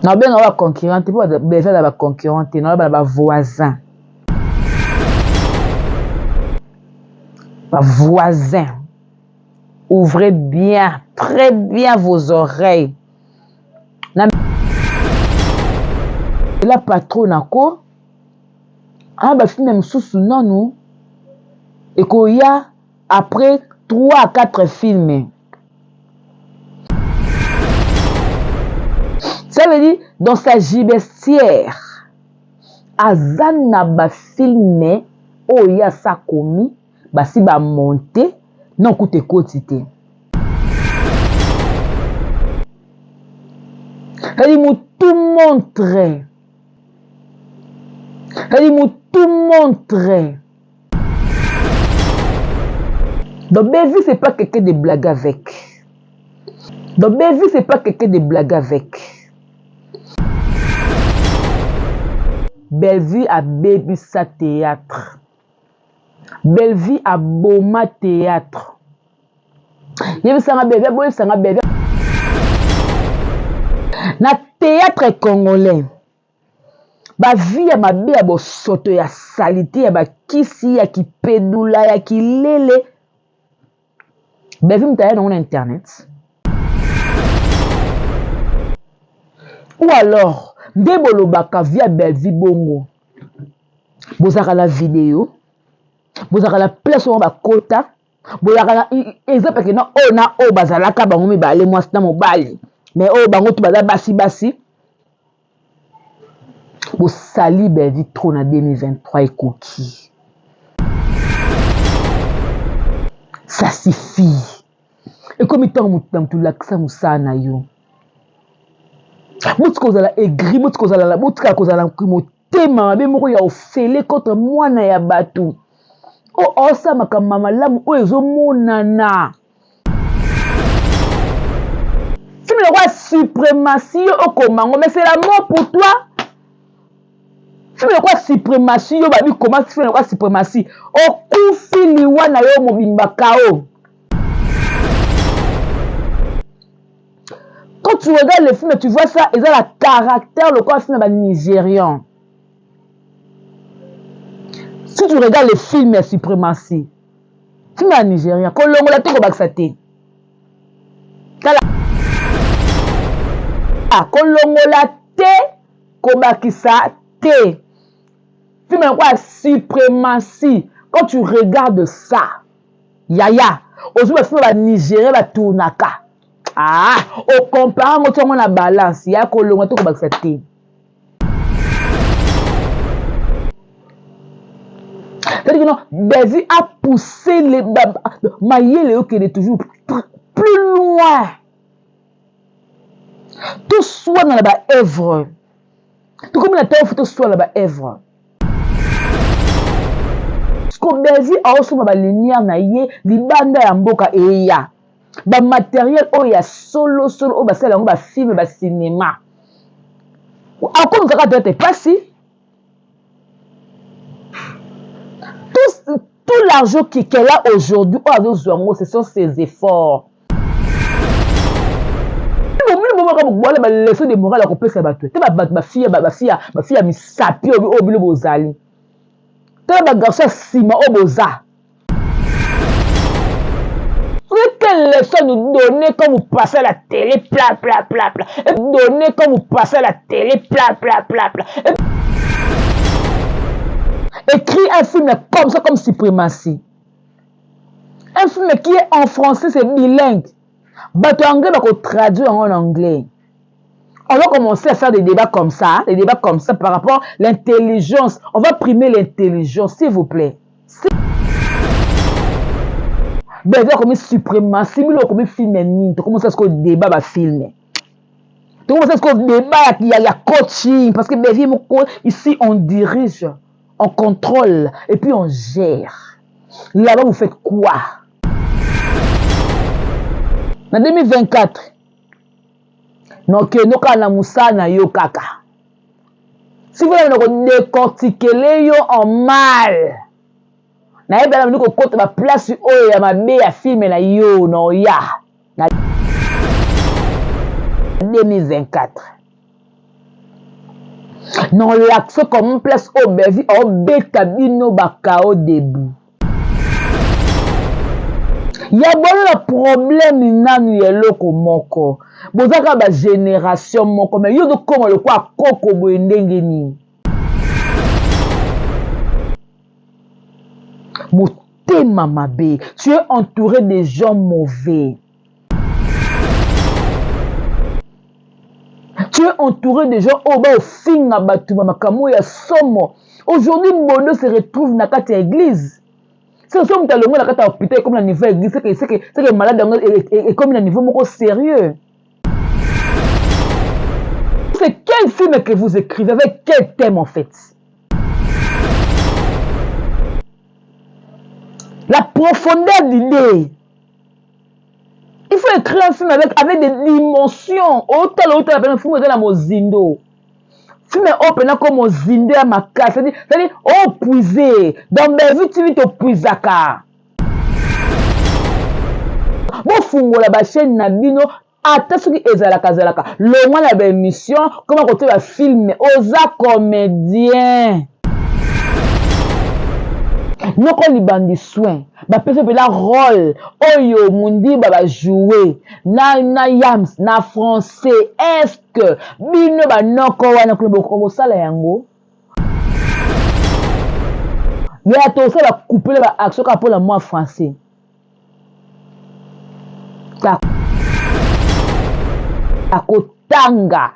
Nabenga ba concurrent te po beza na ba concurrent te, naloba na ba voisin. Ba voisin. Ouvrez bien, très bien vos oreilles. Na la patronne ako ah ba films mosusu nanu ekoya après 3 à 4 films. Ça veut dire dans sa gibecière aza na ba films oyo ye asi akomi basi ba monte non kutu ekoti te. C'est-à-dire mutu montre. C'est-à-dire mutu montre. Donc Bellevue c'est pas quelqu'un de blague avec. Donc Bellevue c'est pas quelqu'un de blague avec. Bellevue abebisa théâtre. Bellevue aboma théâtre. Yebisanga Bellevue, boyebisanga Bellevue. Na théâtre congolais ba vie ya mabe ya bosoto ya salite ya bakisi ya kipedula ya kilele Bellevue moto aya nango na internet ou alors nde bolobaka vie ya Bellevue bongo bozalaka na video bozalaka na place wana bakota bozalaka na exemple ke na oyo na oyo bazalaka bango mibale mwasi na mobali mais oyo bango to baza basi basi bosali Bellevue trop na 2023 ekoki ça suffit ekomi ntango moto na moto lakisa mosala na yo botika kozala aigri botika kozala botika kozala motema mabe moko ya ofele contre mwana ya bato oyo osala makambo ya malamu oyo ezomonana film lokola suprématie yo okoma yango mais c'est la mort pour toi film lokola suprématie yo babi koma film lokola suprématie okufi liwa na yo mobimba kao quand tu regardes le film tu vois ça eza na caractère lokola film ya banigérian si tu regardes le film ya suprématie film ya nigérien kolongola te kobakisa te tala kolongola te kobakisa te film lokola suprématie quand tu regardes ça yaya ozwi bafilme ba nigérien batournaka ah okompare yango ti yango na balance ya kolonga te kobakisa te c'est-à-dire que non Bellevue a poussé les mayele okende toujours plus loin toswana na ba œuvre tokomi na ntango fo toswana na ba œuvre siko Bellevue aosomba ba lumière na ye libanda ya mboka eya ba matériel oyo ya solo solo oyo basala yango ba film ba cinéma akomi kaka tete pasi tout, tout l'argent qu'elle a aujourd'hui oyo azozwa yango ce sont ses efforts bomino bomaka bokobwala ba leçon de morale ya kopesa bato te bato bafia bafia bafia misapi oyo bino bozali tala bagarçon ya nsima oyo boza quelle leçon nous donner quand vous passez à la télé, pla, pla, pla, pla. Et donner quand vous passez à la télé, pla, pla, pla, pla. Et... Écrit un film comme ça, comme suprématie. Un film qui est en français, c'est bilingue. Bato anglais va traduire en anglais. On va commencer à faire des débats comme ça, des débats comme ça par rapport à l'intelligence. On va primer l'intelligence, s'il vous plaît. Bellevue akomi suprématie bino okomi film nini tokomosala sikoyo débat bafilme tokomosala sikoyo débat ya, ya coaching parce que Bellevue moko ici on dirige on contrôle et puis on gère là-bas vous faites quoi na 2024 nokende kaka na mosala na yo kaka sikoyo na kodécortiquer yo en mal nayebi ala bandi kokota baplace oyo ya mabe ya film na yo na oya na 2024. Non l'action comme place oyo Bellevue aobeta bino ba KO debout. Ya boza na problème nanu ya eloko moko boza kaka ba génération moko mais yo ozokoma lokola koko boye ndenge nini motema mabe tu es entouré de gens mauvais tu es entouré de gens oyo baofinga bato ba makambo ya somo aujourd'hui bodo se retrouve na kati ya église soki so moto alongwe na kati ya hôpital ekomi na niveau ya église seke seke seke malade yango ekomi na niveau moko sérieux c'est quel film que vous écrivez avec quel thème en fait la profondeur d'idée il faut écrire un film avec, avec des dimensions otala otala pena film eza na mozindo film oyo mpena ko mozindo ya makasi c'est-à-dire opuise dans Bellevue TV topuisaka bofungola bachaîne na bino ata soki ezalaka zalaka longwa na baémission koma kotia bafilme oza comédien noko libandi soin bapesi mpela role oyo mundiba bajoue na, na yams na français est que bino banoko wana kuna bokoka kosala yango ya tosala couple ba action kaka mpona mwa français akotanga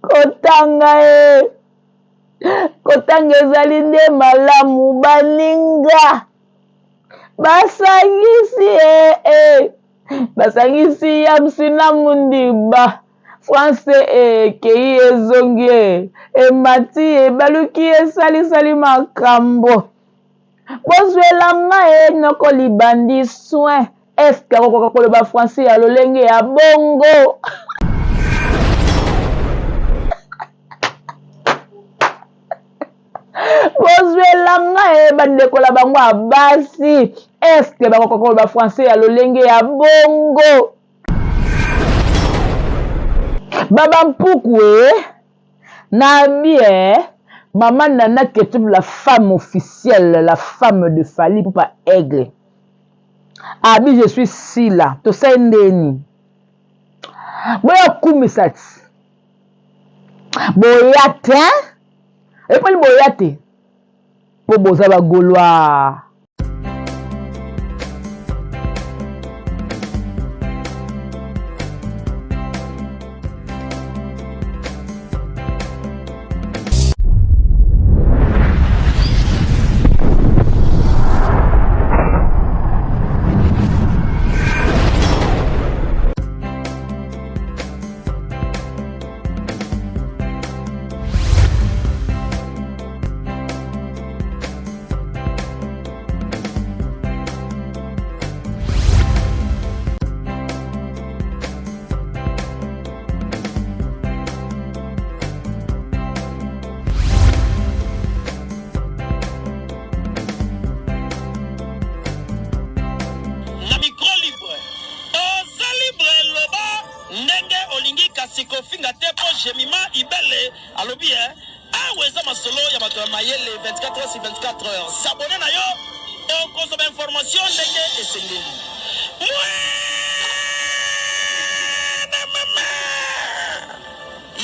kotanga e kotanga ezali nde malamu baninga basangisi e e basangisi yamsi na mundiba français ekei ezongi e emati ebaluki esalisali makambo bozwela nga e noko libandi soin eske akokoka koloba français ya lolenge ya bongo bozwela nga e bandeko na bango ya basi eske bakoka koloba français ya lolenge ya bongo baba mpuku e nabi e mama nana ketchup la femme officielle la femme de Fally Ipupa aigle abi je suis sila tosali ndeni boya kumisa ti boya te eponi boya te mpo boza ba gaulois. Na micro libre oza libre loba ndenge olingi kasi kofinga te po Jemima Ibele alobi eh awa eza masolo ya bato ya mayele 24 heures sur 24 heures s'abonner na yo okozwa ba information ndenge esengeli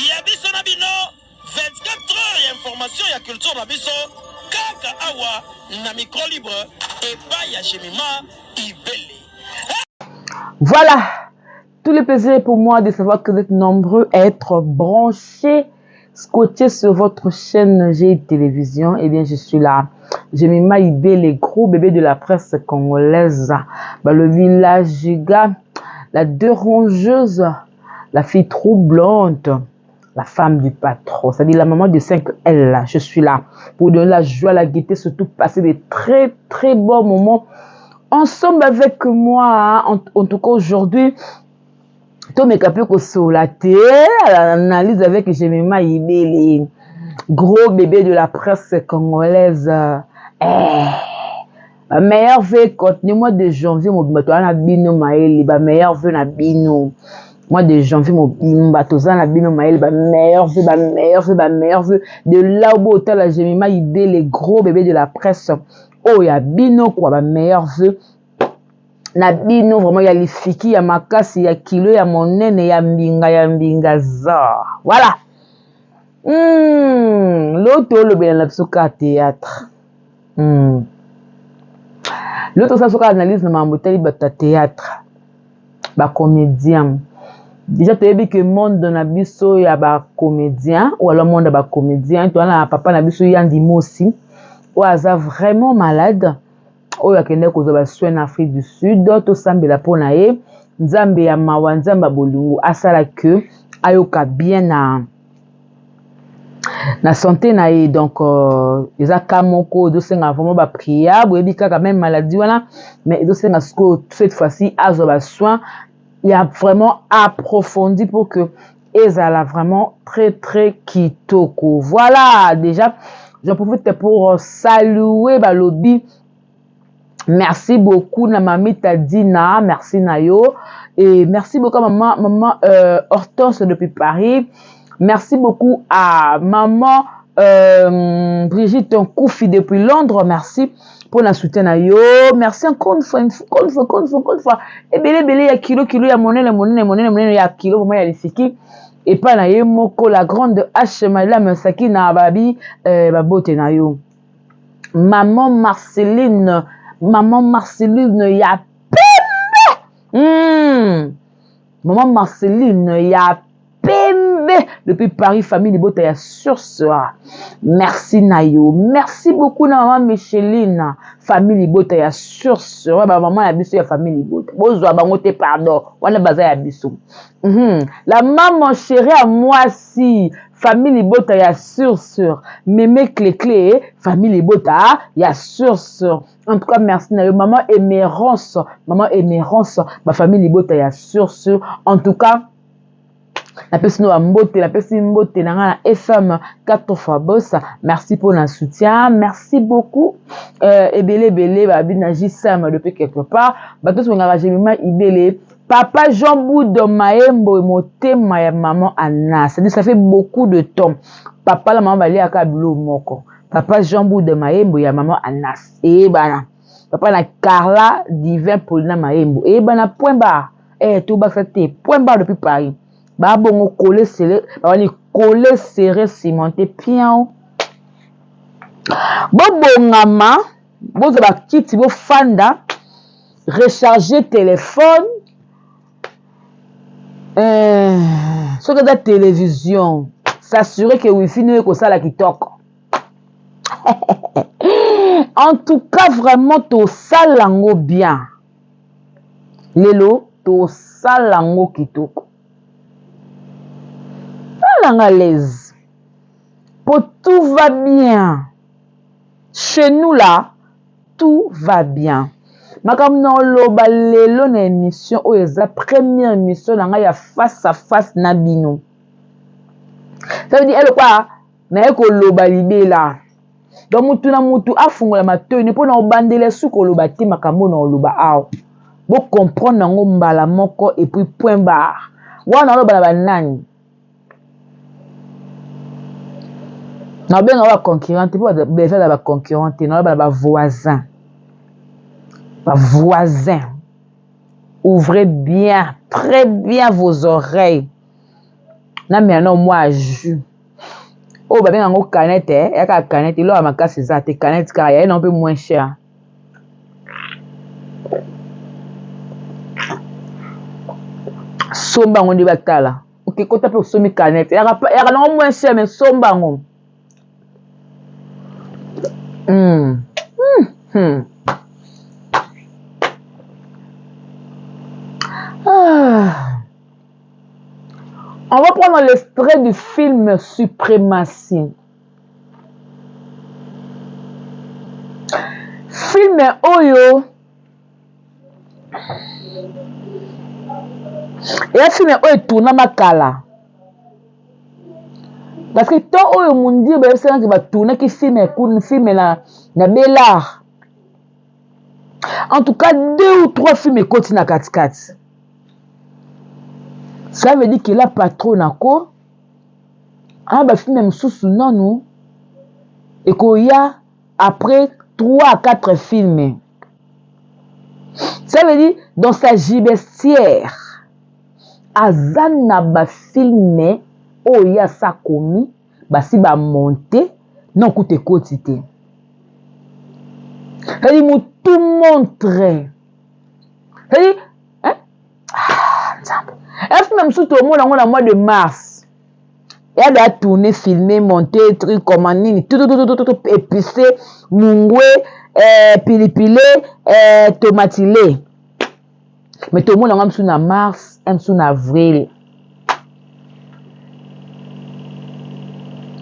ya biso na bino 24 heures ya information ya culture na biso kaka awa na micro libre epai ya Jemima Ibele. Voilà, tout le plaisir est pour moi de savoir que vous êtes nombreux à être branchés, scotchés sur votre chaîne G Télévision. Eh bien, je suis là. Jemima Ibele, gros bébé de la presse congolaise. Bah, le village giga, la dérangeuse, la fille troublante la femme du patron, c'est-à-dire la maman de 5L, là, je suis là pour donner la joie, la gaieté, surtout passer des très très bons moments ensemble avec moi. Hein. En, en tout cas, aujourd'hui, tomeka mpe kosola te l'analyse avec Jemima Ibele, gros bébé de la presse congolaise. Eh. Ba meilleurs vœux continue mois de janvier mobimba toza na bino mayele ba meilleurs vœux na bino. Mois de janvier mobimba toza na bino mayele ba meilleur vœux ba meilleur vœux ba meilleur vœux de là où botala Jemima Ibele gros bébé de la presse oyo ya bino quoi ba meilleur vœux na bino vraiment ya lifiki ya makasi ya kilo ya monene ya mbinga ya mbinga za voilà loto olobela na biso ka théâtre Loto osala soki analyse na makambo etali bato ya théâtre bacomédien déjà toyebi ke monde na biso ya bacomédien ou alors monde ya bacomédien toza na papa na biso Yandi Mosi oyo aza vraiment malade, oyo akendaki kozwa basoin na Afrique du Sud. Tosambela mpo na ye, Nzambe ya mawa, Nzambe ya bolingo asala ke ayoka bien na santé na ye. Donc eza ka moko ezosenga vraiment baprière. Boyebi kaka même maladie wana, mais ezosenga sikoyo cette fois-ci azwa basoin ya vraiment approfondi pour que ezala vraiment très très kitoko. Voilà, déjà j'en profite pour saluer balobi merci beaucoup na Mamita Dina, merci na yo et merci beaucoup à maman Hortense depuis Paris. Merci beaucoup à maman Brigitte Koufi depuis Londres. Merci pour la soutien na yo. Merci encore une fois, encore une fois, encore une fois, encore une fois. Ebele ebele ya kilo kilo ya monene monene monene monene ya kilo vraiment ya lisiki epai na ye moko la grande H Madame Sakina babi babote na yo. Maman Marceline, maman Marceline ya pembe. Maman Marceline ya pembe depuis Paris, famille libota ya source. Merci na yo. Merci beaucoup na maman Micheline, famille libota ya source. Ba maman ya biso ya famille libota. Bozwa bango te pardon. Wana baza ya biso. La maman chérie à mwasi, famille libota ya source. Mémé clé clé, famille libota ya source. En tout cas, merci na yo maman Émérance, maman Émérance, ma famille libota ya source. En tout cas, napesi no bambote, napesi mbote na ngai na FM 4 fois boss. Merci pour na soutien, merci beaucoup. Ebele ebele babi na JSM depuis quelque part, bato nyonso bengaka Jemima Ibele, papa Jean Boudo Maembo, motema ya maman Anna. C'est-à-dire ça fait beaucoup de temps papa la maman baliaka bilo moko. Papa Jean Boudo Maembo ya maman Anas eyebana, papa na Carla Divin Paulina Maembo eyebana, point barre. Tobakisa te, point barre. Depuis Paris babongo collé serré, babani collé serré cimenté pian. Bobongama, bozwa bakiti, bofanda, recharger téléphone, soki eza télévision, s'assurer que wifi no ekosala kitoko. En tout cas vraiment tosala yango bien lelo, tosala yango kitoko. Nalanga l'aise po tout va bien chez nous là, tout va bien. Makambo na oloba lelo na émission oyo eza première émission na ngai ya face à face na bino. Ça veut dire elokwa naye koloba libela. Donc mutu na mutu afungola matoi ne mpona obandela su koloba te. Makambo na oloba awa, bocomprendre yango mbala moko et puis point barre. Wana oloba na banani? Nabenga baconcurrent te mpo beza na baconcurrent te. Naloba na bavoisin, bavoisin, ouvrez bien, très bien vos oreilles. Namela na mwa jus oyo babenga yango canette. Eyaka canette, eloko ya makasi eza te, canette kaka yaye nango mpe moins cher. Somba yango nde batala oke kota mpe osombi canette, yaka nango moins cher, mais somba yango. Ah. On va prendre l'extrait du film Suprématie. Film oyo eya film oyo etournama kala, parce que temps oyo mondire bayebisanaki batournaki film na Belar. En tout cas deux ou trois films ekoti na katikati. Ça veut dire que la patronne ako a ba film mosusu nanu ekoya après 3 à 4 films. Ça veut dire dans sa gibecière aza na ba films oyo ye asi akomi basi ba monte non kutu ekoti te. C'est-à-dire mutu montre. C'est-à-dire hein? Ah, nzambe. Un film mosusu tomona yango na mois de mars. Ya da tourner, filmer, monter, truc comme nini, tout tout tout tout tout épicé, mungwe, euh, pilipile, euh, tomatile. Mais tomona yango mosusu na mars, un mosusu na avril.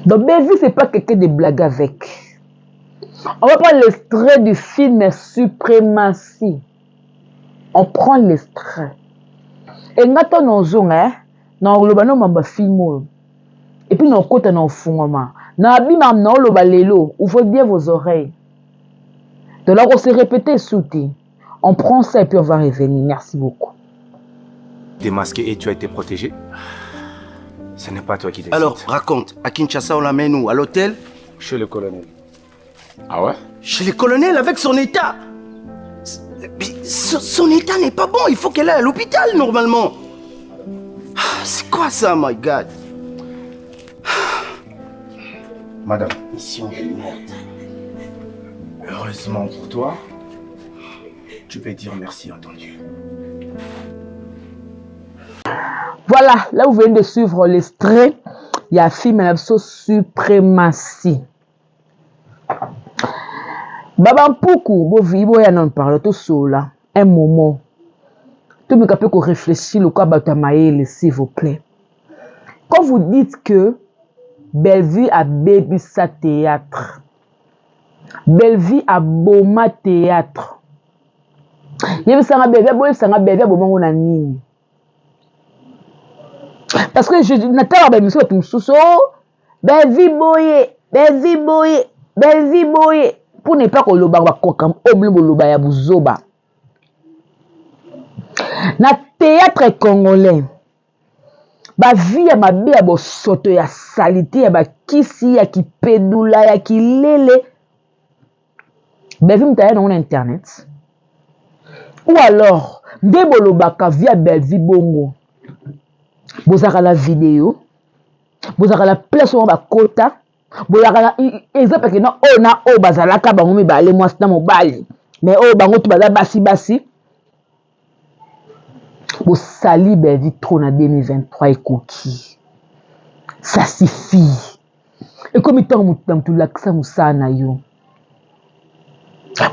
Donc Bellevue, c'est pas quelqu'un de blague avec. On va prendre l'extrait du film Suprématie. On prend l'extrait. Et nga to nozonga eh, na oloba no mamba film oyo. Et puis na okota na ofungwama. Na abima na oloba lelo, ouvrez bien vos oreilles. Donc là, on se répéter sous-té. On prend ça et puis on va revenir. Merci beaucoup. Démasqué et tu as été protégé. Ce n'est pas toi qui décide. Alors, raconte, à Kinshasa, on l'amène où À l'hôtel Chez le colonel. Ah ouais Chez le colonel, avec son état. Mais son état n'est pas bon, il faut qu'elle aille à l'hôpital, normalement. Ah, c'est quoi ça, my God Madame. Mission de merde. Heureusement pour toi, tu peux dire merci à ton Dieu. Voilà, là vous venez de suivre l'extrait. Il y a film na biso suprématie. Baba Mpuku, bovi boya non parle tosolola un moment. Tomeka mpe ko réfléchir lokola bato ya mayele s'il vous plaît. Quand vous dites que Bellevue abebisa théâtre, Bellevue aboma théâtre. Yebisanga Bellevue, boyebisanga Bellevue aboma ngo na nini? Parce que je natalaka ba émission bato mosusu oh, Bellevue boye, Bellevue boye, Bellevue boye pour ne pas koloba bakoka oyo bino boloba ya buzoba. Na théâtre congolais ba vie ya mabe ya bosoto ya salite ya bakisi ya kipedula ya kilele Bellevue moto aya nango na internet ou alors nde bolobaka vie ya Bellevue bongo bozalaka na video bozalaka na place wana bakota bozalaka na exemple ke na oyo na oyo bazalaka bango mibale mwasi na mobali mais oyo bango tu baza basi basi bosali Bellevue trop na 2023 ekoki ça suffit ekomi ntango moto na moto lakisa mosala na yo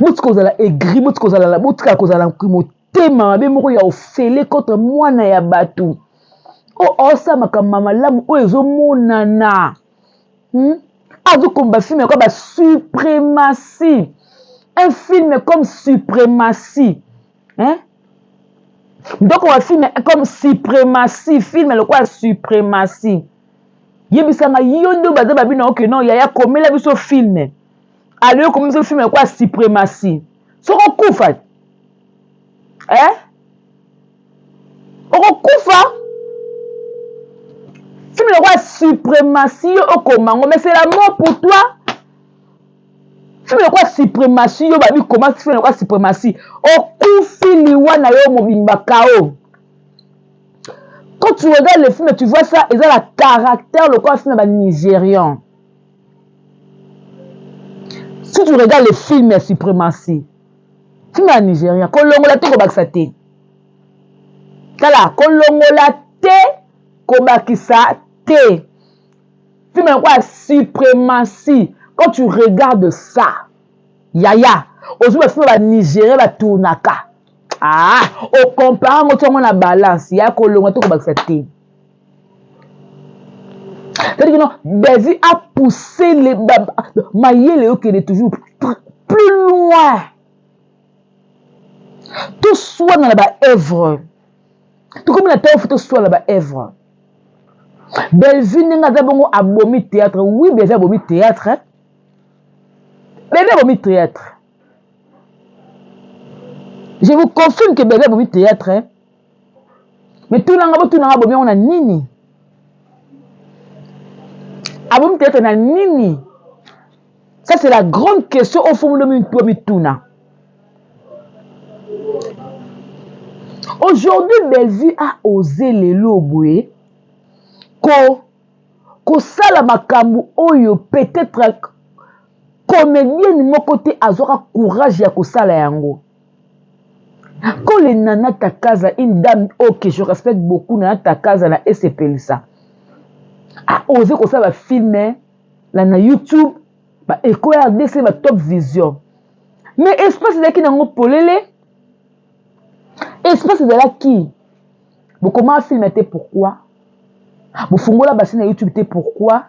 botika kozala aigri botika kozala botika kozala motema mabe moko ya ofele contre mwana ya bato oyo osala makambo malamu oyo ezomonana hmm? azokomba filme yakoa ba suprématie un film comme suprématie hein? ndoko wa film comme suprématie film lokola suprématie yebisanga yo nde baza babino oke non yaya komela biso film aloyo komela biso film lokola suprématie soki okufa eh? okokufa film lokola suprématie yo okoma yango mais c'est la mort pour toi film lokola suprématie yo babi koma film lokola suprématie okufi liwa na yo mobimba kao quand tu regardes le film tu vois ça eza na caractère lokola film ya banigérian si tu regardes le film ya suprématie film ya nigérien kolongola te kobakisa te tala kolongola te kobakisa te film lokola suprématie quand tu regardes ça yaya ozwi bafilme banigérien batournaka ah okompare yango ti yango na balance ya kolonga te kobakisa te c'est-à-dire que non Bellevue a poussé les mayele okende toujours plus loin toswana na baœuvre tokomi na ntango fo toswana na baœuvre Bellevue ndenge aza bongo abomi théâtre oui Bellevue abomi théâtre Bellevue abomi théâtre je vous confirme que Bellevue abomi théâtre hein? Mais tunanga botunanga abomi yango na nini? Abomi théâtre na nini? Ça c'est la grande question au fond de mituna. Aujourd'hui Bellevue a osé lelo boye ko kosala makambo oyo peut-être comédienne moko te azwaka courage ya kosala yango. Quand le Nana Takaza, une dame oh, que je respecte beaucoup, Nana Takaza na esepelisa, a osé kosala ba film na, na YouTube, ba Echo RDC, ba Top Vision. Mais espace ezalaki nango polele, espace ezalaki bokoma film te pourquoi? Bofungola basi na YouTube te pourquoi?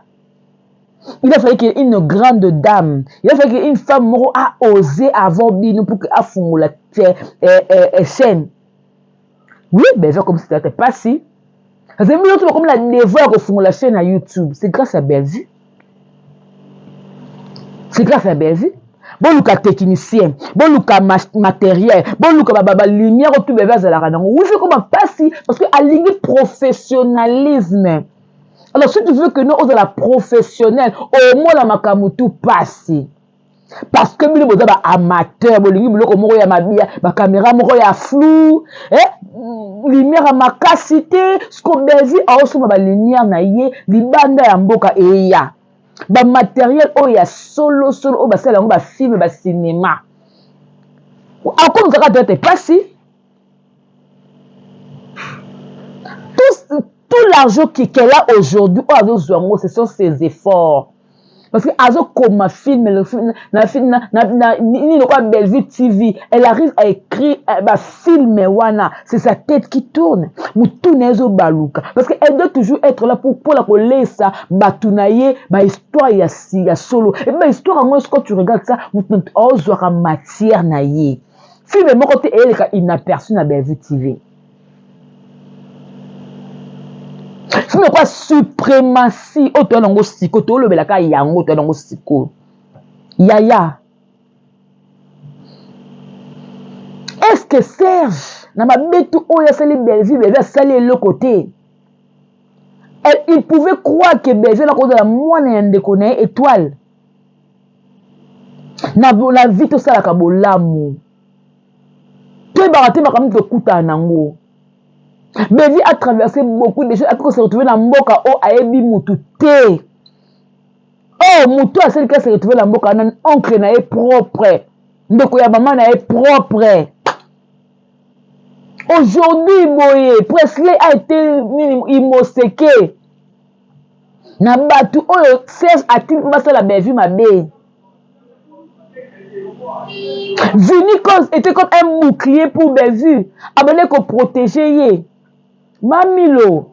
Il a fallu qu'une grande dame, il a fallu qu'une femme moko a osé avant bino pour que afungola eh, eh, eh, chaîne. Oui, ben comme c'était pas si. Parce que bino comme la devoir ya kofungola chaîne na YouTube, c'est grâce à Bellevue. C'est grâce à Bellevue. Boluka technicien, boluka matériel, boluka ba ba lumière oyo tout Bellevue azalaka nango. Oui, c'est comme pasi parce que alingi professionnalisme. Alors si tu veux que nous ozala professionnel, au moins la makambo tout passe. Parce que bino boza ba amateur, bolingi biloko moko ya mabia, ba caméra moko ya flou, eh, lumière ya makasi te, siko Bellevue aosomba ba lumière na ye libanda ya mboka eya. Ba matériel oyo ya solo solo oyo basala yango ba film ba cinéma. Akomi kaka te pasi. Tout, tout l'argent qu'elle a aujourd'hui, oyo azozwa yango, ce sont ses efforts. Parce que azokoma film, le film, na film, na, na, na, nini lokola Bellevue TV, elle arrive à écrire eh, ba film wana, c'est sa tête qui tourne. Mutu na ezo baluka. Parce que elle doit toujours être là pour, pour la kolesa batu na ye, ba histoire ya, ya solo. Et ba histoire yango, quand tu regardes ça, mutu ozwaka matière na ye. Film moko te eyeleka inaperçu na Bellevue TV. Film kwa suprématie oyo toya nango siko, tolobelaka yango toya nango siko. Yaya, est-ce que Serge na mabetu oyo asali Bellevue, Bellevue asali eloko te? Il pouvait croire que Bellevue nakozala mwana ya ndeko na ye étoile. Na, na vie tosalaka bolamu, toyebaka te makambo tokutana nango. Bellevue a traversé beaucoup de choses, akoki se retrouver na mboka oyo ayebi mutu te. Oh, mutu asaliki se retrouver na mboka wana, oncle na ye propre, ndeko ya mama na ye propre. Aujourd'hui boye Presley a été nini imoseke na batu oyo Serge atindi mpo basala Bellevue mabe. Vinny Cos était comme un bouclier pour Bellevue, abandaki ko protéger ye. Mamilo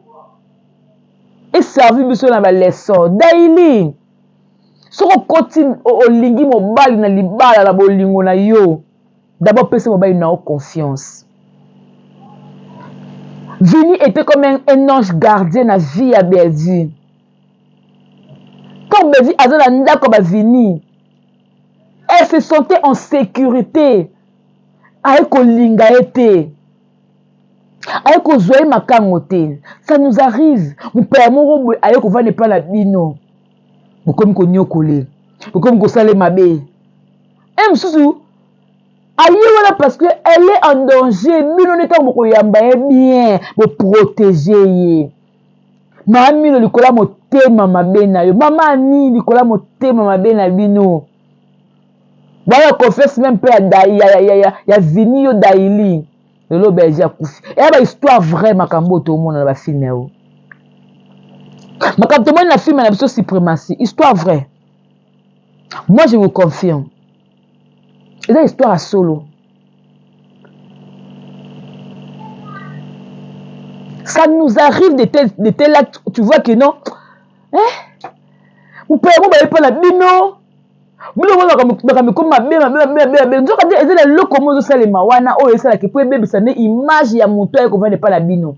eservi biso na ba leçon. Daily, soki okoti olingi mobali na libala na bolingo na yo, d'abord pesa mobali na yo confiance. Vinny était comme un ange gardien na vie ya Bellevue. Quand Bellevue aza na ndako ba Vinny, elle se sentait en sécurité. Aye kolinga ye te, aye kozwa ye makango te. Ça nous arrive, mopaya moko boye aye kovanda epai na bino, bokomi konyokole, bokomi kosala mabe. E mosusu aye wana parce que elle est en danger. Bino nde ntango bokoyamba ye bien, boprotege ye. Mama Milo likolo ya motema mabe na yo, mama Ani likolo ya motema mabe na bino. Bwana confiance même mpe ya, ya, ya, ya, ya Vini yo Daily lelo Belgique akufi. Eya ba histoire vraie makambo oyo tomona na ba film oyo. Makambo tomoni na film na biso suprématie, histoire vraie. Moi je vous confirme. Eza histoire ya solo. Ça nous arrive de tel, de tel acte, tu vois que non. Eh? Mopaya mo baye mpo na bino. Bino mo makambo ekomi mabe mabe mabe mabe mabe. Nzoka nde eza na eloko moko ezosalema wana oyo esalaka mpo ebebisa nde image ya moto aye kovanda epai na bino.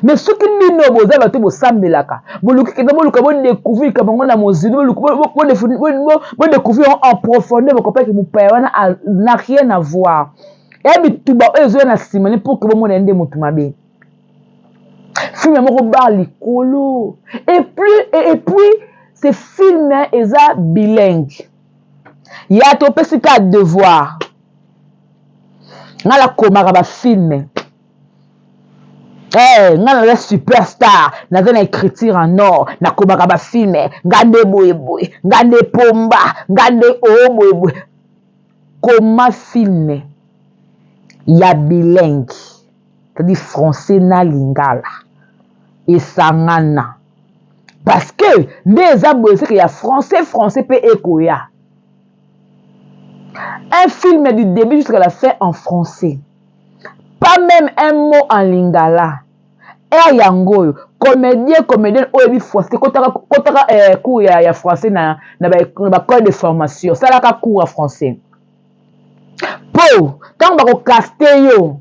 Mais soki bino boza bato bosambelaka, boluki kenda boluka bodécouvrir likambo yango na mozindo, bodécouvrir yango en profondeur, bokopaki mopaya wana n'a rien à voir. Ya bituba oyo ezoya na nsima ne pour que bomona ye nde moto mabe. Film moko bar likolo. Et puis, et, et puis ce film eza bilingue. Ya topesi ka devoir. Nga nakomaka ba film. Hey, eh, nga naza superstar naza na écriture en or nakomaka bafilme nga nde boyeboye nga nde pomba nga nde o oh, boyeboye koma filme ya bilingue c'est-à-dire français na lingala esangana parce que nde eza boye seke ya français français mpe ekoya un film du début jusqu'à la fin en français pas même un mot en lingala heure yango oyo comédien comédienne oyo yebi français kotaka kotaka eh, cours ya, ya français na, na bacole de formation salaka cours ya français mpo ntango bakokaste yo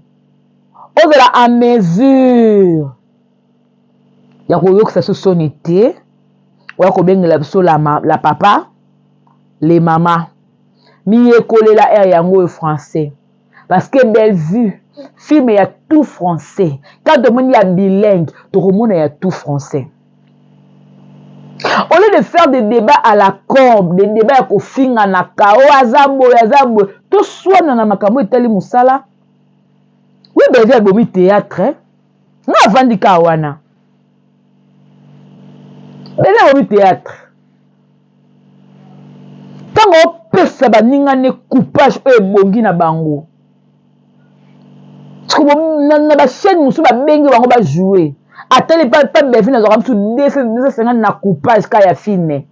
ozala en mesure ya koyokisa biso soni te oya kobengela biso la, la papa le mama miyekolela heure yango oyo français parce que bellevue film ya tout français quand tomoni ya bilingue tokomona ya tout français au lieu de faire des débats à la combe des débats ya kofinganaka o oh, aza boye aza boye toswana na makambo etali mosala wi bellevue abomi théâtre nga avandi kaka wana bellevue abomi théâtre ntango opesa baninga ne coupage oyo ebongi na bango na bachaîne mosusu babengi bango bajoue atali pa bevi nazwaka mosusu 250 na coupage ka ya filme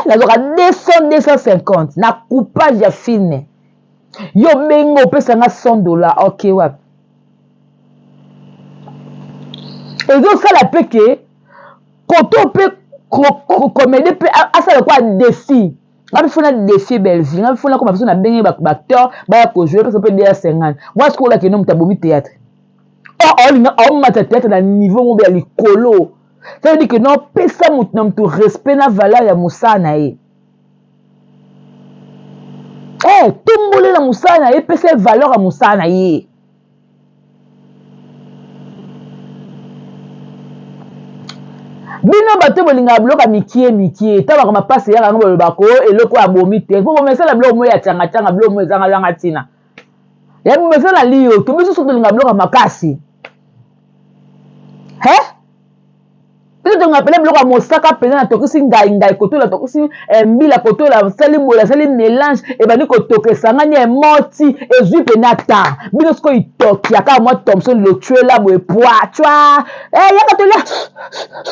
nazwaka 200 250 na coupage ya filme yo obengi opesa nga 100 dollar ok wapi ezosala mpe ke koto mpe comédie mpe asala lokola défi nga mpe fona défi bellevue nga mpe fona koma biso na ndenge baacteur baya kojoue mpe mpe dr 50 mwa sikoyo olaki no moto abomi théâtre or aolinga aomata théâtre na niveau moko ya likolo ça veut dire que non pesa moto na moto respect na valeur ya mosala na ye eh, tombolela mosala na ye pesa ye valeur ya mosala na ye bino bato bolingaka biloko ya mikie mikie ntango mapasi eyaka yango bolobaka o eloko oyo abomi te mpo bomesana biloko moi ya cangacanga biloko moi ezangazanga ntina ya bomesana liyoto biso soki tolinga biloko ya makasi he biso tolinga pene biloko ya mosaka mpenza natokisi ngai ngai kotola tokisi eh, mbila kotola sali boye asali mélange ebandi kotoka esangani emoti ezwi mpena ta bino sikoyo itoki kaka mwa thomson lotshwela boye pwa cwa eh, yaka tolia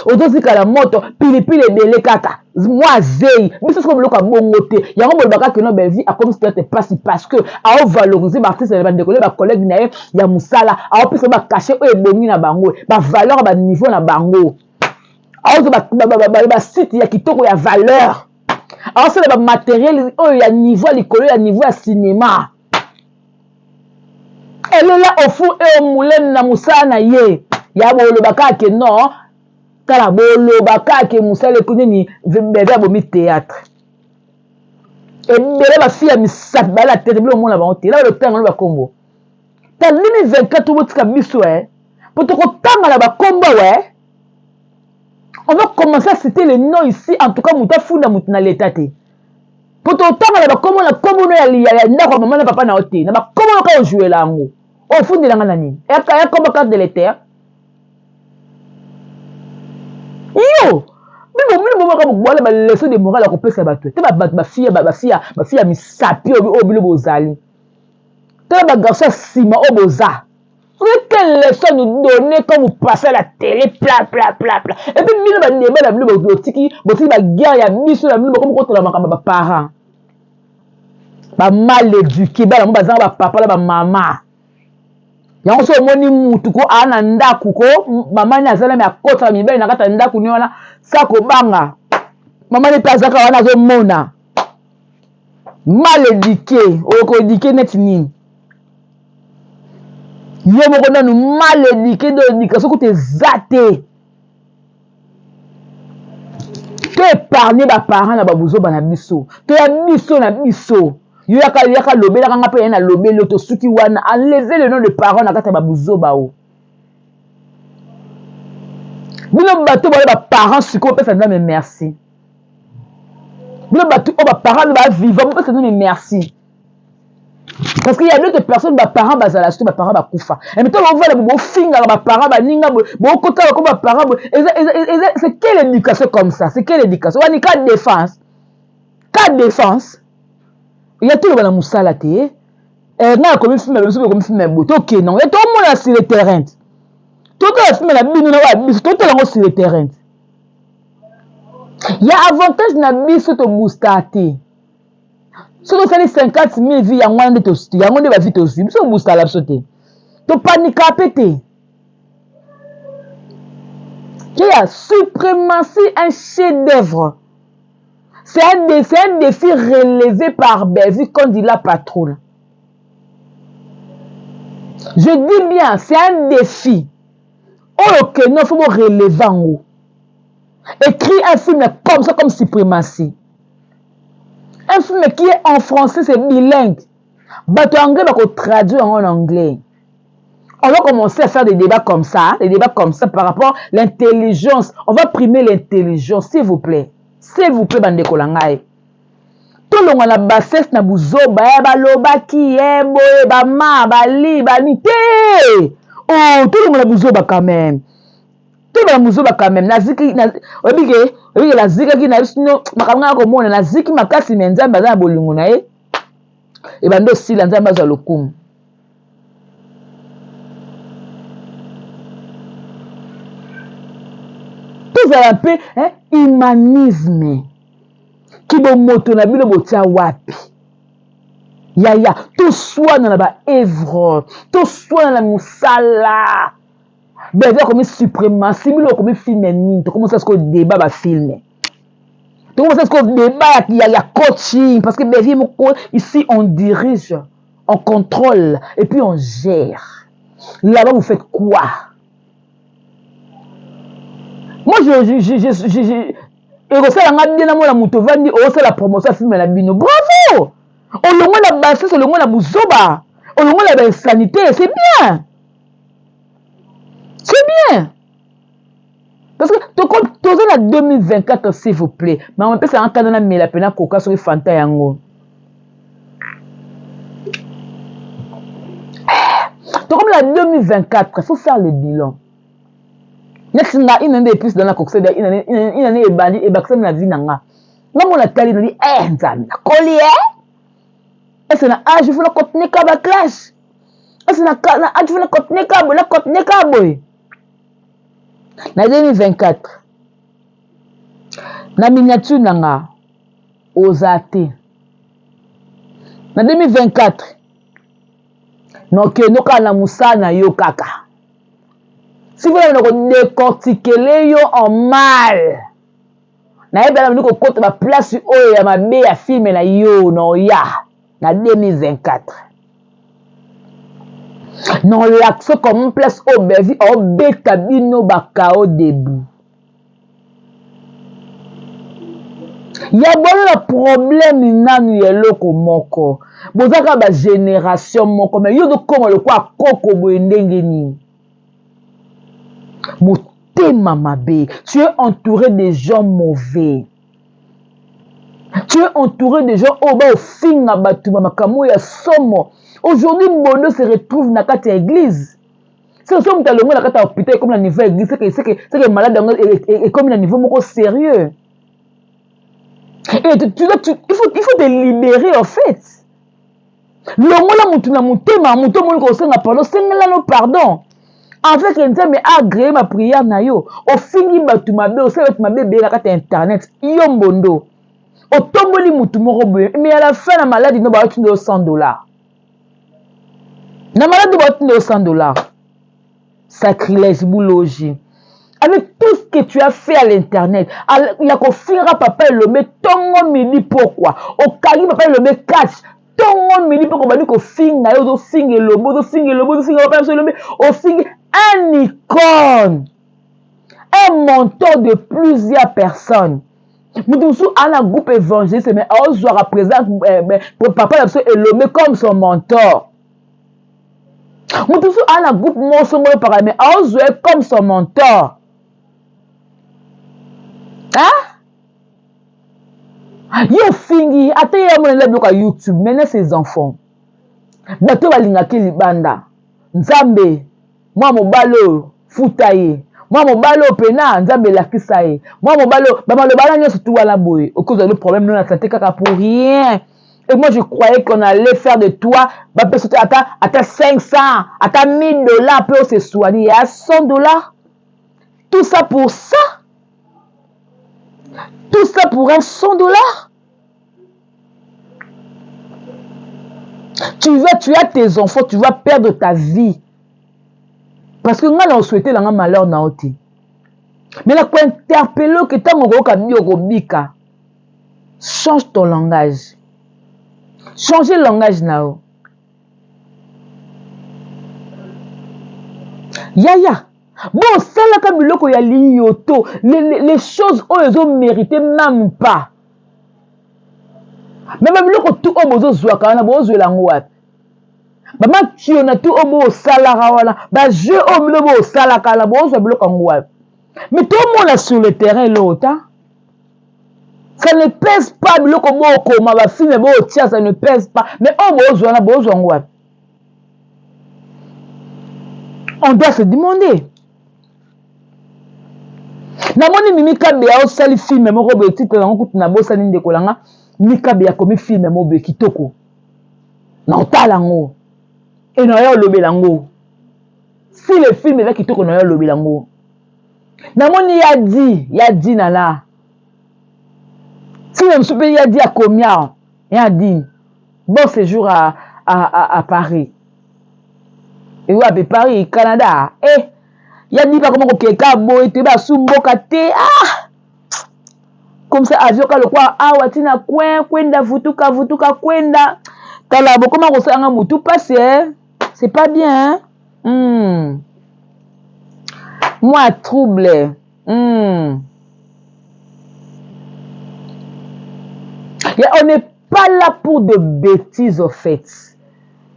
ozozika na moto pilipili ebele kaka mwa zei biso sikoyo biloko ya bongo te yango bolobaka keno belvi akomisi tete mpasi parce que aovalorize baartiste na bandeko ne bacollègue na ye ya mosala aopesa bacachet oyo ebongi na bango bavaleur ya baniveau na bango aozwa basite ya kitoko ya valeur aosala bamateriel oyo ya niveau ya likolo ya niveau ya cinéma elela ofu e omulene na mosala na ye ya boloba kaka ke non tala boloba kaka ke mosala eko nini bebe abomi théâtre ebele bafille ya misapi bala tete bino omona bango te na balotanga no bakombo ta 2024 botika biso e mpo tokotanga na bakombo we on va commencer à citer les noms ici en tout cas moto afunda moto na leta te mpo totanga na bakombo na kombo no ya ndako ya mama na papa na yo te na bakombo no kaka ojouela yango ofundela nga na nini ya kombo carte de l'eter yo bino bino bomaka bwala ba leçon de morale ya kopesa bato te bato bafia bafia bafia misapi oyo bino bozali tala bagarçon ya nsima oyo boza Vous quelle leçon nous donner quand vous passez à la télé pla pla pla pla et puis bino ba débat na bino botiki botiki ba guerre ya biso na bino bokomi kotola makambo ba parents ba mal éduqué bana ngo bazanga ba papa na ba mama yango so omoni mutu ko aa na ndako ko mama ni azalami akotaka mibali na kati ya ndako ni wana sa kobanga mama ni mpe azaka wana azomona mal éduqué okoéduke neti nini yo moko nanu mal éduqué do éducation kutu eza te to épargne baparent na babuzoba na biso toya biso na biso yo yaka yaka lobelaka nga mpe ye nalobeli yo tosuki wana enleve le nom de parent na kati ya babuzoba o. Bino bato boye ba parents sikoyo pesa Nzambe merci. Bino bato oyo ba parents ba vivant bopesa Nzambe merci. Parce qu'il y a d'autres personnes ba parents bazala surtout ba parents bakufa. Et maintenant bovanda bofingaka ba parents baninga bokota bako ba parents c'est quelle éducation comme ça? C'est quelle éducation? Wani ka défense. Ka défense. Ya toloba na mosala te. Eh, ngai akomi film ya biso ekomi film ya boye tokende yango tomona sur le terrain totala film na bino na oyo ya biso totala yango sur le terrain ya avantage na biso toboosta te soki osali 50 000 vie yango wana nde yango nde bavi tozwi biso toboostala biso te topanika mpe te keya suprématie un chef d'œuvre C'est un, un défi relevé par Bellevue quand il a patrouille. Je dis bien, c'est un défi. Oyo keno faut relever yango. Écrit un film comme ça, comme suprématie. Un film qui est en français, c'est bilingue. Bato anglais bako traduire en anglais. On va commencer à faire des débats comme ça, des débats comme ça par rapport à l'intelligence. On va primer l'intelligence, s'il vous plaît. S'il vous plaît, bandeko na ngai. Tolongwa na bassesse na buzoba, eh, balobaki, eh, boye, bama, bali, bani, te! Oh, tolongwa na buzoba quand même. Tolongwa na buzoba quand même. Naziki, na, oyebi ke, oyebi ke nazikaki na biso, makambo ngai komona, naziki makasi mais Nzambe aza na bolingo na ye. Ebandi osila, Nzambe azwa lokumu. Tozala mpe eh, humanisme kibomoto na bino botia wapi yaya toswana na ba evre toswana na mosala beve akomi suprématie bino okomi filme nini tokomosala sikoyo débat bafilme tokomosala sikoyo débat ya, ya coaching parce que beve moko ici on dirige on contrôle et puis on gère. Là-bas, vous faites quoi? Moi, je, je, je, je, je, je ekosala nga bien namona moto ovandi osala promotion ya filme na bino bravo olongwe na bassesse olongwe na buzoba olongwe na bainsanité c'est bien c'est bien parce que toza na 2024 s'il vous plaît mama epesaka nkanda namela mpena koka soki fanta yango tokomi na 2024 il faut faire le bilan neti nga une année epuis dana kokisa une année ebandi ebakisami na vie na nga nga mona tali nali eh nzambe nakoli e ese na age fo na continue ka ba classe ese na age fo na continue ka boye na continue ka boye na 2024 na miniature na nga oza te na 2024 nokende kaka na mosala na yo kaka sikoyo na kodecortikele yo en mal nayebi na bandi kokota baplace oyo ya mabe ya filme na yo na oya na 2024 nolakisa comme place oyo bevi aobeta bino bakao debout ya bolo na problème nanu ya eloko moko boza kaka ba génération moko mais yo ozokoma lokola koko boye ndenge nini motema mabe tu es entouré de gens mauvais tu es entouré de gens oyo baofinga bato ba makambo ya somo aujourd'hui bondo se retrouve na kati ya église soki soki moto alongwe na kati ya hôpital ekomi na niveau ya église seke seke seke malade yango ekomi na niveau moko sérieux et tu, tu, tu, il faut, il faut te libérer en fait longola motu na motema motu omoni kosenga pardon sengela no pardon avec nzambe agree ma prière na yo ofingi bato mabe osali bato mabe ebele na kati ya internet yo mbondo otomboli motu moko boye mais à la fin na maladi no baotinda yo 100 dollars na maladi baotinda yo 100 dollars sacrilège boulogi avec tout ce que tu as fait à l'internet ya kofinga papa elombe tongo midi pokwa okangi papa elombe catch tongo midi pokwa obandi kofinga ye ozofinga elombe ozofinga elombe ozofinga papa biso elombe ofingi un icône un mentor de plusieurs personnes moto mosusu aa na groupe évangéliste mais aozwaka président eh, eh, papa na biso elombe comme son mentor moto mosusu aa na groupe moko songolo pakala mais aozwa ye comme son mentor. Hein? Yo ofingi ata ye amona nde biloko ya YouTube mais na ses enfants. Bato balingaki libanda. Nzambe mwa mobali oyo futa ye. Mwa mobali oyo pena Nzambe elakisa ye. Mwa mobali oyo bamaloba wana nyonso tu wana boye okozwa le problème no na sante kaka pour rien. Et moi, je croyais qu'on allait faire de toi, bah, ata, ata 500, ata 1000 dollars pour se soigner. Il y a 100 dollars. Tout ça pour ça. Tout ça pour un 100 dollars. Tu vas, tu as tes enfants, tu vas perdre ta vie. Parce que nga na souhaité la malheur na oti. Mais la ko interpeller que tango okoyoka bi okobika. Change ton langage. Changer langage na yo. Yaya, bosalaka biloko ya liyoto, les, les, les choses oyo ezo mériter même pas. Mais ba biloko tout oyo bozozwaka wana bozwela yango wapi? Ba makiona tout oyo bosalaka wana, ba jeu oyo bino bosalaka wana, bozwa biloko yango wapi? Mais tomona sur le terrain eloko ta. Ça ne pèse pas biloko bokoma ba film botia ça ne pèse pas. Mais oyo bozwa wana bozwa yango wapi? On doit se demander. Namoni Mimi Kabeya osali film moko boye titre yango kutu nabosani ndeko na nga Mimi Kabeya akomi film moko boye kitoko. Na otala yango e na ya olobela yango. Si le film eza kitoko na ya olobela yango. Namoni ya di ya di na la film mosusu mpe ya di akomi awa ya di bon séjour à, à, à, à Paris. Ewapi Paris, Canada. Eh, ya di bakoma kokeka boye te basu mboka te. Ah! Comme ça avion ka lokwa awa tina coin kwenda vutuka vutuka kwenda. Tala bokoma kosala nga mutu pasi eh. C'est pas bien hein. Hmm. Moi trouble. Hmm. Yeah, on n'est pas là pour de bêtises au fait.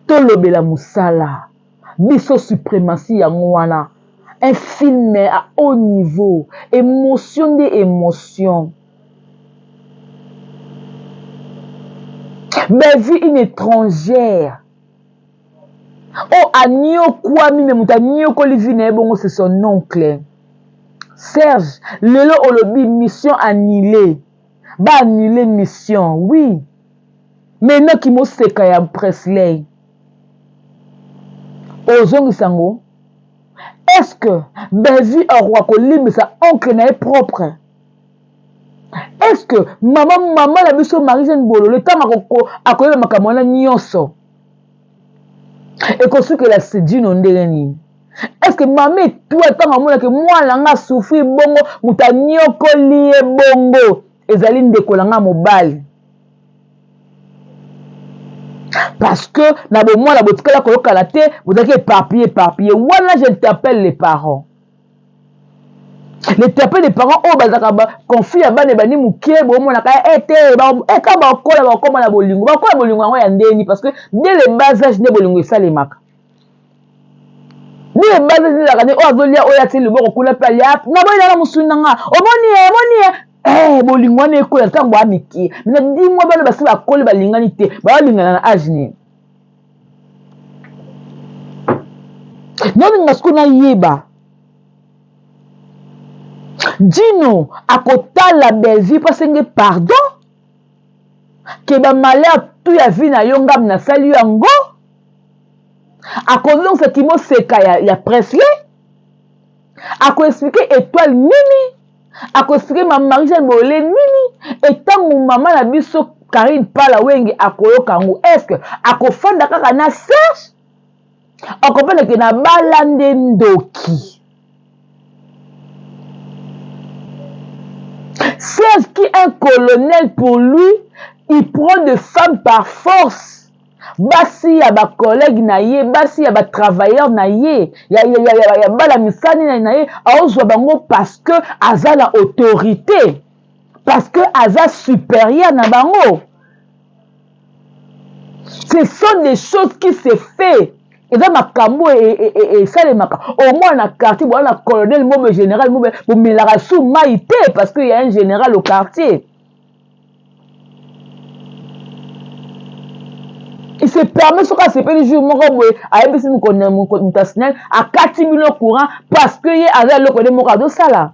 Tolobela musala. Biso suprématie yango wana. Un film à haut niveau. Émotion nde émotion. Bellevue une étrangère. Oh aniokwami mais moto aniokoli vie na ye bongo c'est son oncle. Serge lelo olobi mission annulée. Ba annuler mission oui. Mais noki moseka ya Presley. Ozongisa ngo est-ce que Bellevue akoka kolimbisa oncle na ye propre? Est-ce que mama mama na biso Marie-Jeanne Bololo ntango akoyeba makambo wana nyonso ekosukela Djino ndenge nini? Est-ce que mama Etoile ntango amonaki mwana nga asouffrir bongo moto anyokoli ye bongo ezali ndeko na nga mobali? Parce que na bomwana botikala koyokana te, bozalaki éparpillé éparpillé. Wana j'interpelle les parents. J'interpelle les parents oyo bazalaka ba conflit ya bana ebandi moke, bomonaka eh te, ba, eh, kaka bakola bakoma na bolingo, bakola bolingo yango ya ndeni parce que dès le bas âge nde bolingo esalemaka. Dès le bas âge nde ezalaka nde oyo azolia oyo atie loboko kuna mpe alia naboyi nanga mosuni na nga, omoni ye, omoni ye. Eh, bolingo wana ekola ntango baa mike. Mais na dimwa bana basi bakoli balingani te, balingana na âge nini? Nalinga sikoyo nayeba Djino akotala Bellevue mpo asenge pardon ke ba malheur tout ya vie na yo ngam nasali yo yango, akozongisa kimoseka ya, ya Presley, ako expliquer étoile nini, ako expliquer ma Marie-Jeanne Bolole nini, etango mama na biso Karine Pala Wenge akoyoka yango, est-ce que akofanda kaka na Serge? Akopenda ke na bala nde ndoki. Serge qui est un colonel pour lui, il prend des femmes par force. Basi ya ba collègue na ye, basi ya ba travailleur na ye, ya, ya, ya, ya, ya bala misani na ye, aozwa bango parce que aza na autorité, parce que aza supérieur na bango. Ce sont des choses qui se fait. Eza makambo esalemaka au moins na quartier boza na colonel mobe général mobe bomelaka su mai te parce que y a un général au quartier. Il se permet soki asepeli jour moko boye ayebisi moto ya snel akati bino courant parce que ye aza eloko nde moko azosala.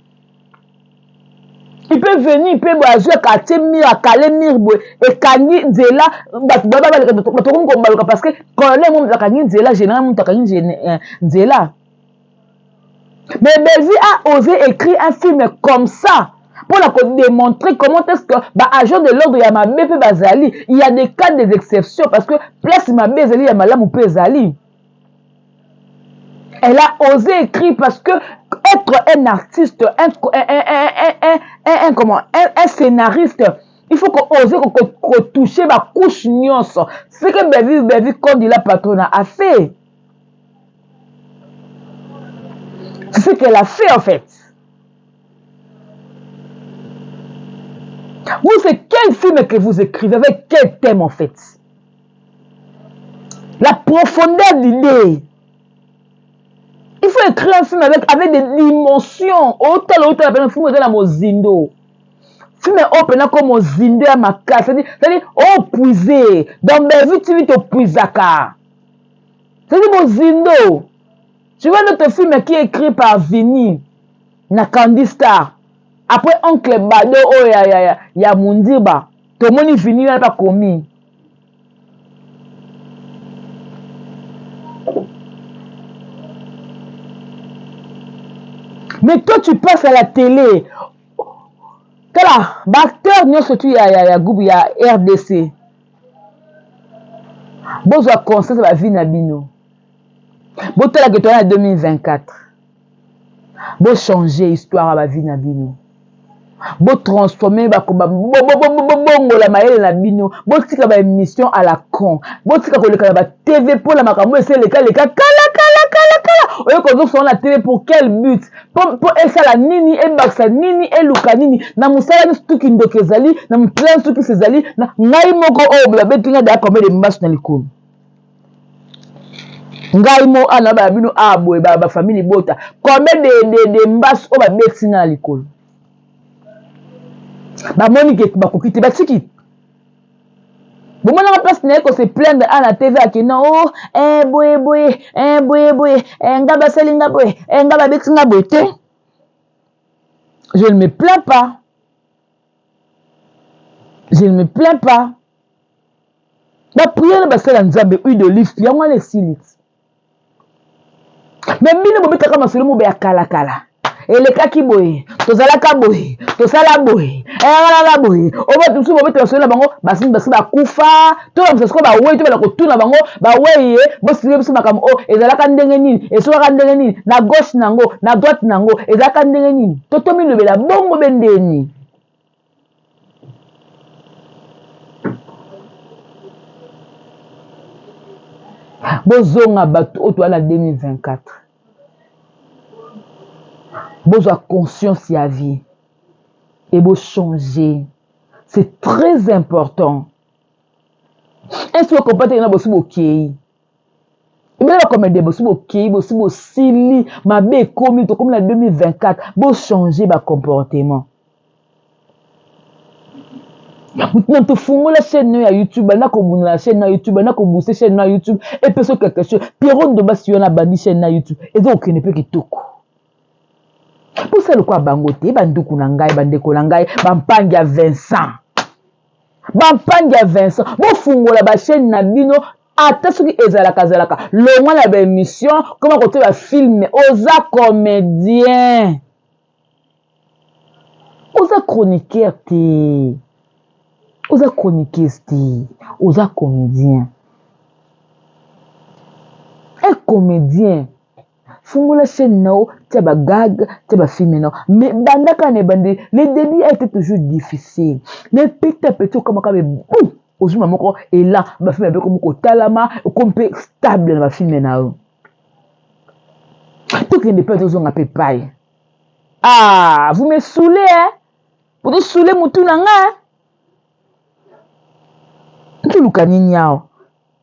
Il peut venir mpe boye azwi atie mur akale mur boye ekangi nzela bato baleka bato komi kobaluka parce que colonel mo moto akangi nzela général moto akangi eh, nzela. Mais Bellevue a osé écrire un film comme ça pour la démontrer comment est-ce que ba agent de l'ordre ya mabe pe bazali. Il y a des cas des exceptions parce que place mabe ezali ya malamu pe ezali. Elle a osé écrire parce que être un artiste, un scénariste, il faut qu'on ose qu'on touche ba couche nyonso. Ce que Bellevue, Bellevue Kondi la patronne a fait. C'est ce qu'elle a fait en fait. Vous, c'est quel film que vous écrivez, avec quel thème en fait? La profondeur d'idée. Il faut écrire un film avec des dimensions. Autant l'autre, la film est la mozindo. Film est open comme mozindo ya makasi. C'est-à-dire, oh, puiser. Dans Bellevue TV, tu puisaka. C'est-à-dire, mozindo. Tu vois notre film qui est écrit par Vini, na Candy Star. Après, Oncle Bado, oh, ya, ya, ya, ya Mundiba. Tomoni Vini, n'a pas commis. Mais toi, tu passes à la télé. Tala, ba acteur nyonso tu ya, ya, ya groupe ya RDC. Bozwa conscience ba vie na bino. Botala ke toza na 2024. Bo changer histoire ya ba vie na bino. Bo transformer ba ko ba bo, bo, bo, bo, bo, bongola mayele na bino. Botika ba émission à la con. Botika koleka na ba TV pour la makambo ese leka leka kala kala kala kala. Oyo kozo sona na TV pour quel but? Po, po esala nini, ebakisa nini, eluka nini? Na mosala nyonso tu kindoki ezali, na mosala nyonso tu kisi ezali, na ngai moko oyo babeti ngai deya combien de mbasu na likolo. Ngai mo ana ba bino a boye ba, ba famille bota combien de, de, de mbasu oyo babeti ngai na likolo. Bamoni ke bakoki te, batiki. Bomonaka place na ye ko se plaindre a na TV ake non, oh, eh, boye, boye, eh, boye, boye, eh, nga basali nga boye, eh, nga babeti nga boye te. Je ne me plains pas. Je ne me plains pas. Ba prière basala Nzambe huile d'olive yango wana esili. Mais bino bobetaka masolo mobe ya kala kala. Elekaki boye, tozalaka boye, tosala boye, elalala boye. Oyo mosusu bobeta masolo na bango, basi basi bakufa, to ba mosusu bawei, to bala kotuna bango, bawei ye, bosilike biso makambo oyo ezalaka ndenge nini, esukaka ndenge nini, na gauche nango, na droite nango, ezalaka ndenge nini. To tomilobela bongo be ndeni. Bozonga bato oyo toza na 2024. Bozwa conscience ya vie et bochanger. C'est très important. Est-ce que comprendre na bosi bokei? Ebele ba comédien bosi bokei, bosi bosili, mabe ekomi, tokomi na 2024, bochanger ba comportement. Moto na tofungola chaîne no ya YouTube, banda kobunda na chaîne na YouTube, banda kobooster chaîne na YouTube, epesa quelque chose. Pierrot Ndombasi wana abandi chaîne na YouTube, eza kokende mpe kitoko. Posa lokola bango te, banduku na ngai, bandeko na ngai, bampangi ya Vincent. Bampangi ya Vincent, bofungola ba chaîne na bino ata soki ezalaka zalaka, longwa na ba émission, koma kotia ba film, oza comédien. Oza chroniqueur te, oza chroniqueuse te, oza comédien. Un comédien, fungola chaîne na yo, tia ba gag, tia ba film na yo. Mais banda kaka na ebandeli, le début a été toujours difficile. Mais petit à petit okamaka be boum, ozwi ma moko élan, ba film ya komi kotalama, okomi mpe stable na ba film na yo. Tokende mpe tozonga mpe pai. Ah, vous me saoulez, hein? Vous saoulez mutu na nga, hein? Toluka nini awa?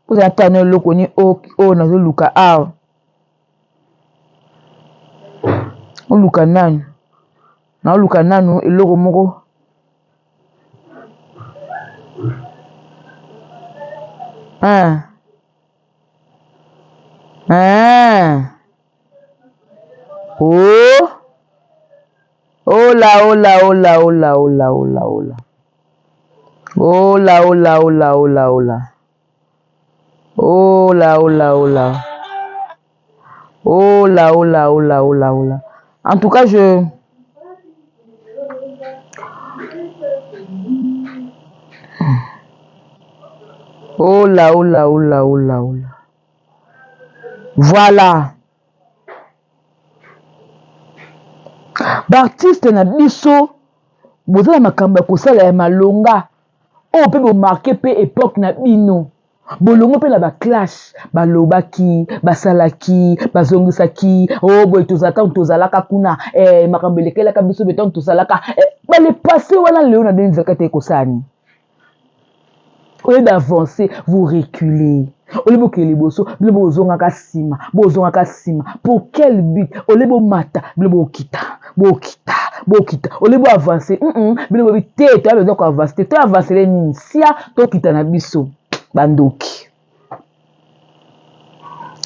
Kozala ata na eloko nini oyo nazoluka awa. Oluka nanu, naoluka nanu eloko moko. Hein. Hein. Oh. Hola, hola, hola, hola, hola, hola, hola. Hola, hola, hola, hola, hola. Hola, hola, hola. Hola, hola, hola, hola, hola. En tout cas, je... Hola, hola, hola, hola, hola. Voilà. Baartiste na biso boza na makambo ya kosala ya malonga oyo mpe bomarke mpe epoque na bino bolongo mpe na baclashe balobaki basalaki bazongisaki o oh, boye tozala ntango tozalaka kuna eh, makambo elekelaka biso boye ntango tozalaka eh, bale passe wana lelo na 2024 ekosala nini Au lieu d'avancer, vous reculez. Au lieu bokende liboso, bino bozongaka nsima, bozongaka nsima. Pour quel but? Au lieu bomata, bino bokita, bokita, bokita. Au lieu boavancer, mm -mm, bino bobi te, toya besoin koavancer te. Toavancele nini? Sia tokita na biso bandoki.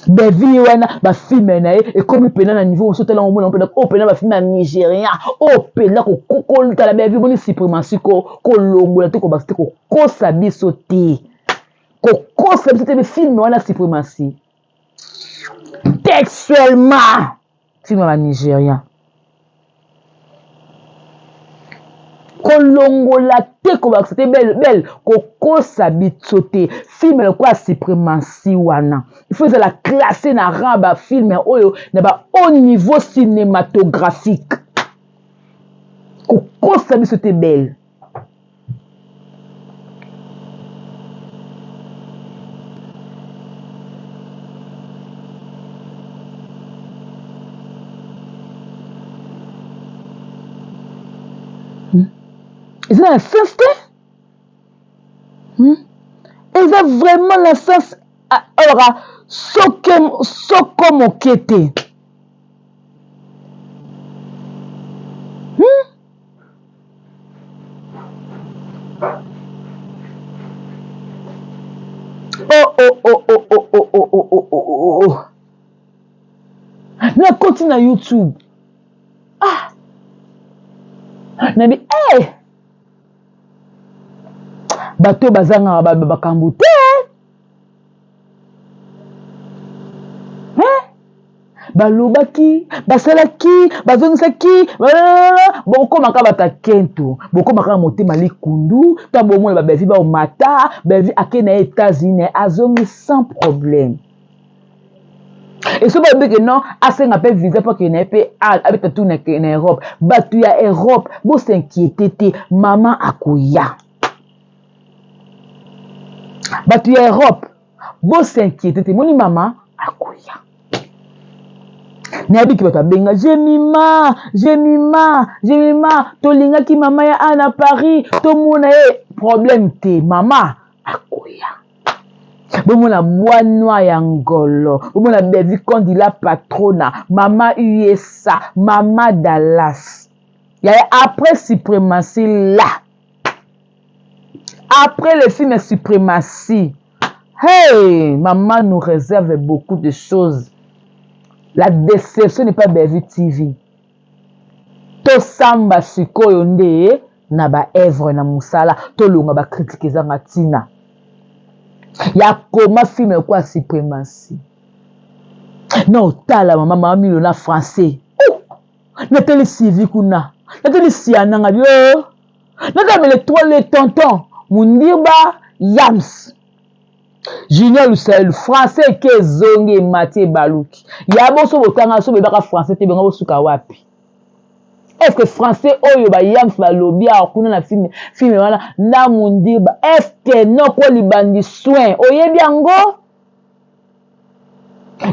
Bellevue ye wana ba film na ye ekomi mpena na niveau mosusu tala omona mpena oyo mpena ba film ya nigérien oyo mpena kokotala Bellevue boni suprématie kolongola te kobakisa te kokosa biso te kokosa biso te film wana suprématie textuellement film ya ba nigérien kolongola te kobakisa te belle belle kokosa biso te film lokola suprématie wana il faut ezala classe na rang ba film oyo na ba haut niveau cinématographique kokosa biso te belle Eza na sens te hmm? Eza vraiment na sens olobaka soko moke te hmm? Oh, oh, oh, oh, oh, oh, oh, oh, oh, oh, oh, oh. Nakoti na YouTube. Ah. Nabi, eh. Hey! Bato bazangaka bakambo te. Balobaki, basalaki, bazongisaki, bokomaka bato ya kento, bokomaka na motema likundu ntango bomona babevi baomata bevi ake na ye États-Unis azongi sans problème. Eso balobi ke non asenga mpe visa mpo akende na ye mpe abeta tour na Europe. Bato ya Europe bosinquiete te, mama akoya. Bato ya Europe bosinquiete te, moni mama akoya. Nayebi ke bato abenga Jemima, Jemima, Jemima, tolingaki mama ya a na Paris tomona ye, problème te, mama akoya. Bomona bois noir ya ngolo, bomona Bellevue Kondi la patrona, mama USA, mama Dallas. Yaya après suprématie là, après le film suprématie, hey, maman nous réserve beaucoup de choses. La déception n'est pas Bellevue TV. Tosamba sikoyo nde na ba œuvre na musala, tolonga ba critique ezanga tina. Ya koma film kwa suprématie. Na otala mama mama Milo na français. Oh! Natali Sylvie kuna. Natali Siana nga yo. Natali les trois les tontons Mundirba Yams. Junior Lusaelu français eke ezongi emati ebaluki. Ya boso botanga so bebaka français te benga bosuka wapi? Est-ce que français oyo ba Yams balobi awa kuna na film film wana na Mundirba est-ce que noko libandi soin oyebi yango?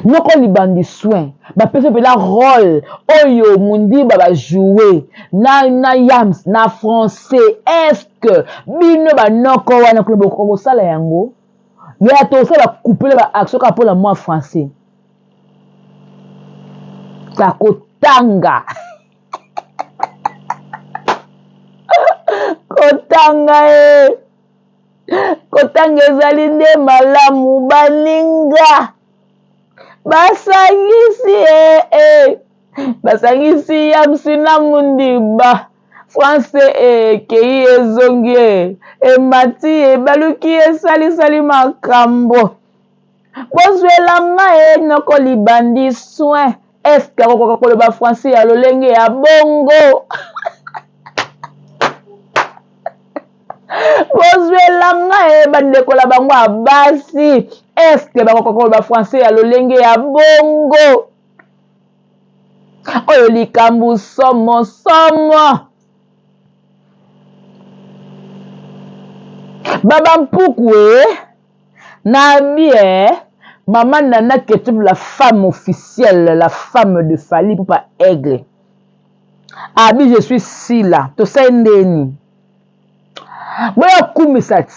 Noko libandi soin bapesi mpela role oyo Mundiba ba jouer na, na Yams na français est-ce que bino banoko wana kuna bokoka kosala yango? Ya tosala couple ba action kaka mpo na mwa français. Kakotanga. Kotanga e. Kotanga ezali nde malamu baninga. Basangisi e e. Basangisi yamsi na mundiba. Français ekei ezongi e. Emati ebaluki esalisali makambo. Bozwela nga e noko libandi soin. Est-ce akokoka koloba français ya lolenge ya bongo? Bozwela nga e bandeko na bango ya basi. Est-ce bakokoka koloba français ya lolenge ya bongo? Oyo likambo somo somo. Baba mpuku e na bien Maman Nana Ketchup la femme officielle la femme de Fally Ipupa Aigle Abi je suis Sila tosali ndeni boya kumisa ti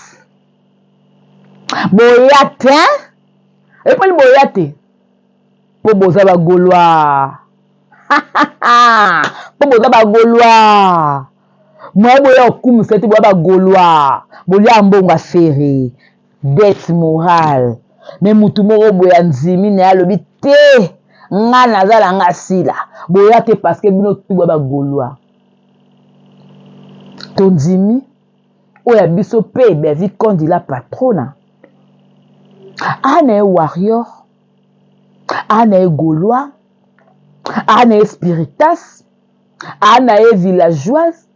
boya te eponi boya te mpo boza ba gaulois mpo boza ba gaulois moye boya kokumisa te boya ba gaulois bolia mbongo ya ferre dette morale me mutu moko boye andimi na ye alobi te nga naza na nga sila boya te parce que bino tu boya ba gaulois tondimi oyo ya biso mpe Bellevue Kondi la patrona a na ye warrior a na ye gaulois a na ye spiritas a na ye villageoise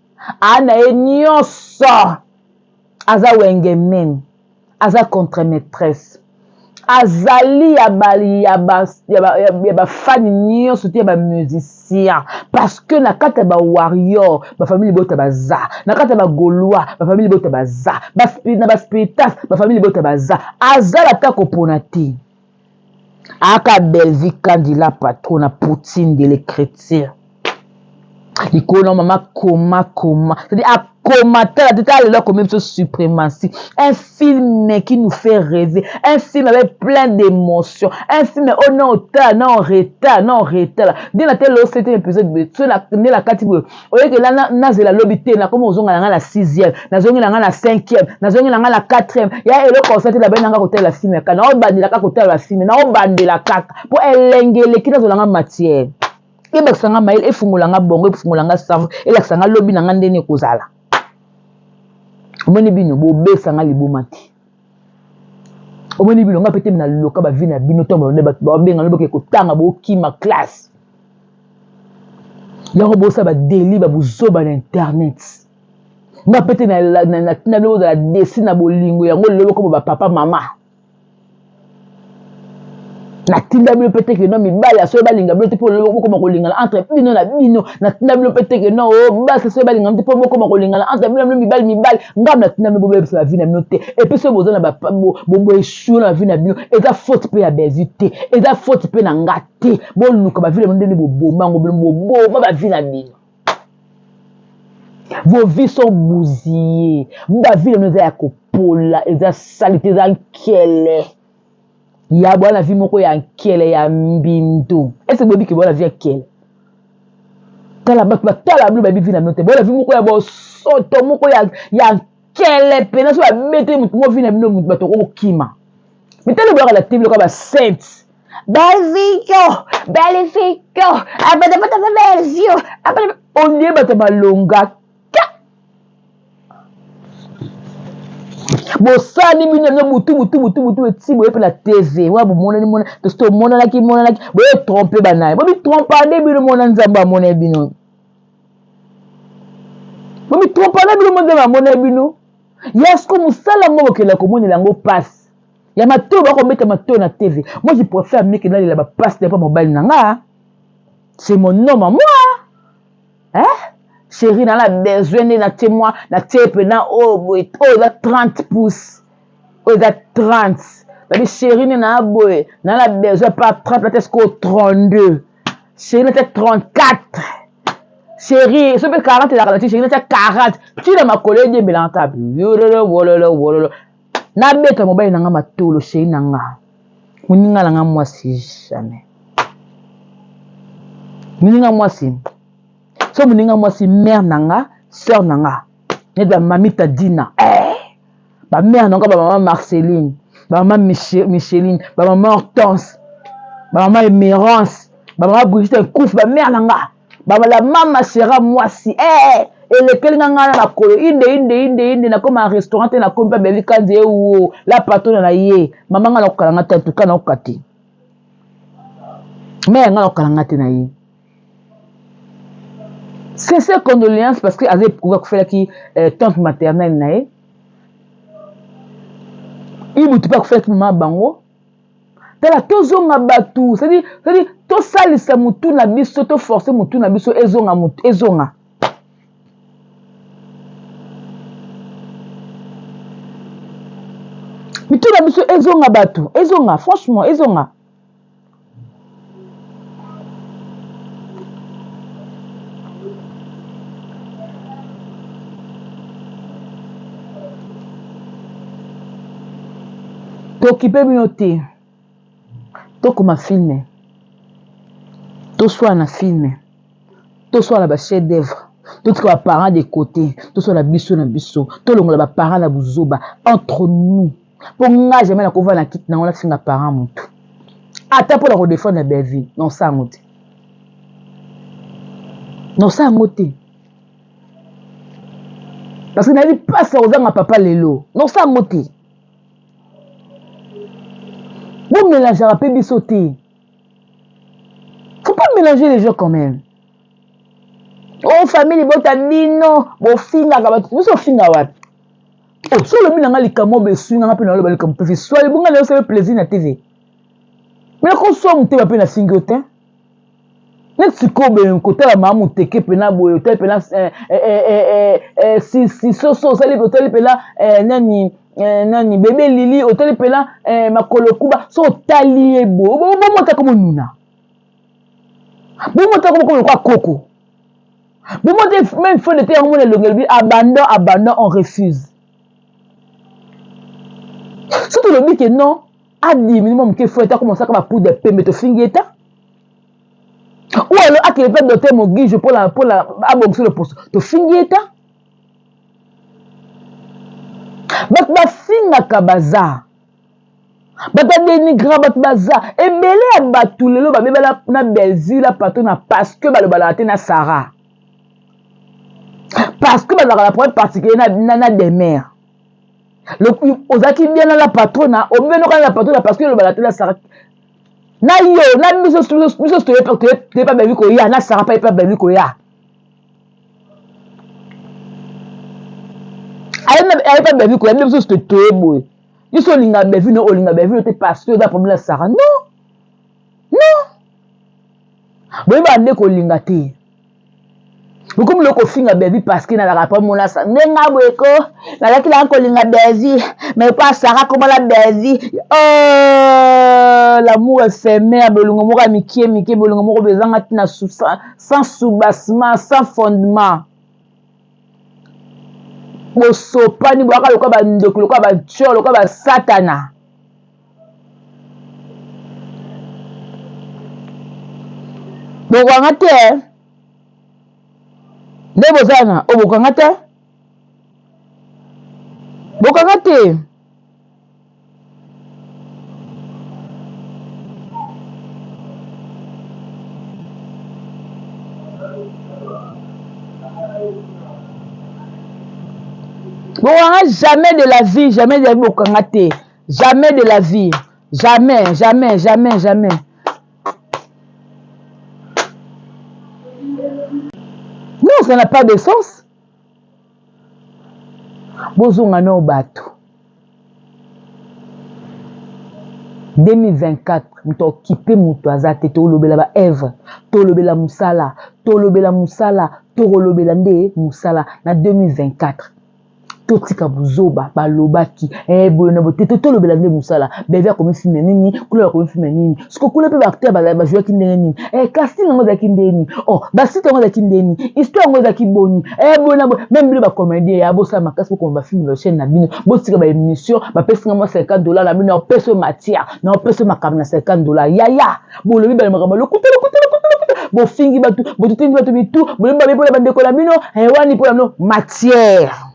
a na ye nyonso aza wenge meme aza contre maîtresse azali ya ba ya ba ya ba ya ba fan nyonso te ya ba musicien parce que na kati ya ba warrior ba famille libota baza na kati ya ba gaulois ba famille libota baza ba na ba spiritas ba famille libota baza azala ata kopona te aka Bellevue Kandi la patrona Poutine de l'écriture likolo na mama koma koma c'est-à-dire akoma tala te tala lelo akomi biso suprématie un film qui nous fait rêver un film avec plein d'émotions un film oyo na otala na oretala na oretala nde na tele septième épisode boye so nde na kati boye oyeke nazela lobi te nakomi kozonga na ngai na sixième nazongi na ngai na cinquième nazongi na ngai na quatrième ya eloko osala te nabai na ngai kotala film ya kaka naobandela kaka kotala bafilme naobandela kaka mpo elenge eleki nazwela ngai matière ebakisa nga mayele efungola nga bongo efungola nga cerveau elakisa nga lobi na nga ndenge ekozala omoni bino bobesa nga liboma te omoni bino nga pe te na loka ba vie na bino ntango bato babenga no boke kotanga bokima classe yango bosala badeli babuzoba na internet nga pe te na bino bozala desi na bolingo yango lelo bokoma bapapa mama natinda bino mpe te ke no mibali ya soki balinga bino te mpo bokoma kolingana entre bino na bino natinda bino mpe te ke no oh, basi soki balinga bino te mpo bokoma kolingana entre bino na bino mibali mibali ngai natinda bino bobebisa bavi na bino te epuis soki boza na boeshue na bavi na bino eza faute mpe ya bellevue te eza faute mpe na nga te boluka bavi na bino ndenge boboma yango bino boboma bavi na bino vos vies sont bousillées bavi na bino eza ya kopola eza salite eza nkele ya bwana vie moko ya nkele ya mbindo ese boyebi ke bwana vie ya nkele tala bato batala bino bayebi vie na bino te bwana vie moko ya bosoto moko ya, ya nkele mpena so babeteli moto moko vie na bino moto bato okokima mitala boyaka na tv lokola basainte belvio belvio abadabada belvio olie bato malonga bosani bino bino butu butu butu butu eti boye mpe na tv wa bomonani mona tosi tomonanaki monanaki boye trompe banaye bomitrompa nde bino mona nzambe amona bino bomitrompa nde bino mona nzambe amona bino yasko mosala yango bokenda komonela yango mpasi ya matoi bakobeta matoi na tv moi je préfère mieux ke nalela bapasi na mpa mobali na nga c'est mon homme à moi eh? chéri na na besoin nde natie mwa natie mpena oyo boye oyo eza 30 pouce oyo eza 30 babi chéri nde naa boye na na besoin pa 30 natie sikoyo 32 chéri natie 34 chéri soki mpe 40 ezalaka natie chéri natie 40 ntina makolo ediembelaka kaka wololo wololo wololo. Nabeta mobali na nga matolo chéri na nga. Moninga na nga mwasi jamais. Moninga mwasi. So moninga mwasi mère na nga, sœur na nga. Neti ba mamita Dina. Eh! Ba mère na nga ba maman Marceline, ba maman Micheline, ba maman Hortense, ba maman Emerance, ba maman Brigitte Nkufu, ba mère na nga. Ba la mama sera mwasi. Eh! Elekeli nga nga na makolo inde inde inde inde nakoma na restaurant te nakomi mpe beli kanzi ewo la patona na ye mama nga nakokala nga te antuka nakoka te me nga nakokala nga te na ye sincère condoléance parce que aza eprouve akufelaki euh, tante maternelle na ye ibutu mpe akufelaki mama bango tala tozonga bato cestadire cestadire tosalisa motu na biso toforce motu na biso ezonga motu ezonga mitu na biso ezonga bato ezonga franchement ezonga tokipe bino te tokoma filme toswana na filme toswana ba chef d'œuvre totika ba parents de côté toswana biso na biso tolongola ba parents na buzoba entre nous mpo nga jamais nakovanda na kiti nango nafinga parent motu ata mpo na kodefendre bellevue nosala yango te nosala yango te parce que nayebi mpasi ya kozanga papa lelo nosala yango te bomelangeaka mpe biso te faut pas mélanger les gens quand même o oh, famille libota bino bofingaka bato biso ofinga wapi Oh, so olobi na nga likambo oyo eswi nga mpe naloba likambo mpe fiswali bonga lelo osali plaisir na tv me nakoswa motema mpe nafingi yo te neti sikoyo boye kotala maa moteke mpena boye otali mpena eh, eh, eh, sisoso osali otali mpena nani nani bebe lili otali mpena makolo kuba so otali ye boye bomota komonuna bomota komokomo lokwa koko Bongo te même feu de terre yango mona elongi elobi abandon abandon on refuse. Soki tolobi ke non adiminue mwa moke feu ata komosaka ba poudre pembe tofingi ye ta ou alors akende mpe docteur Mogijo mpo na abongisa loposo tofingi ye ta bato bafingaka baza bato ya denigra bato baza ebele ya bato lelo babebana na bellevue la patrona parce que balobalaka te na sarah parce que bazalaka na problème particulier na, na, na demer ozalaki bien na la patrona obebenoka na la patrona parce que olobaka te na sarah na yo na biso biso toyepa bellevue koya na sarah pa yepa bellevue koya ayepa bellevue koya biso toye boye Yo olinga Bellevue no olinga Bellevue te parce que oza problème na Sarah. Non. Non. Boyeba nde kolinga te. bokomi loko kofinga Bellevue parce que nazalaka pa mona sa nde nga boye ko nazalaki nanga kolinga Bellevue mais pa Sarah komona Bellevue oh, l'amour éphémère bolingo moko ya mikie mikie bolingo moko bezanga ntina sans soubassement sans fondement bosopani boyaka lokola bandoki lokola bantio lokola basatana bokanga te eh? nde bozana o bokanga te bokanga te bokanga jamais de la vie jamais de la vie bokanga te jamais de la vie jamais jamais jamais jamais non ça n'a pas de sens Bozonga nao batu. 2024 moto okipe moto aza te tolobela ba œuvre tolobela mosala tolobela mosala tokolobela nde mosala na 2024 Totika buzoba balobaki eh, boye na bote tolobela nde mosala. Bellevue akomi film nini, kuna bakomi film nini, siko kuna mpe baacteur bajouaki ndenge nini, eh, casting yango ezalaki ndenge nini, oh, basite yango ezalaki ndenge nini, histoire yango ezalaki boni, eh, boye na boye. Meme bino bacomédien ya bosala makasi bokoma bafilme ba chaîne na bino, botika baémission, bapesi nga mwa 50 dollar na bino, naopesa yo matière, naopesa yo makambo na 50 dollar. Yaya bolobi bale makambo lokuta lokuta lokuta lokuta, bofingi bato, botutindi bato mitu, bolobi babe mpona bandeko na bino, hewani mpona bino matière.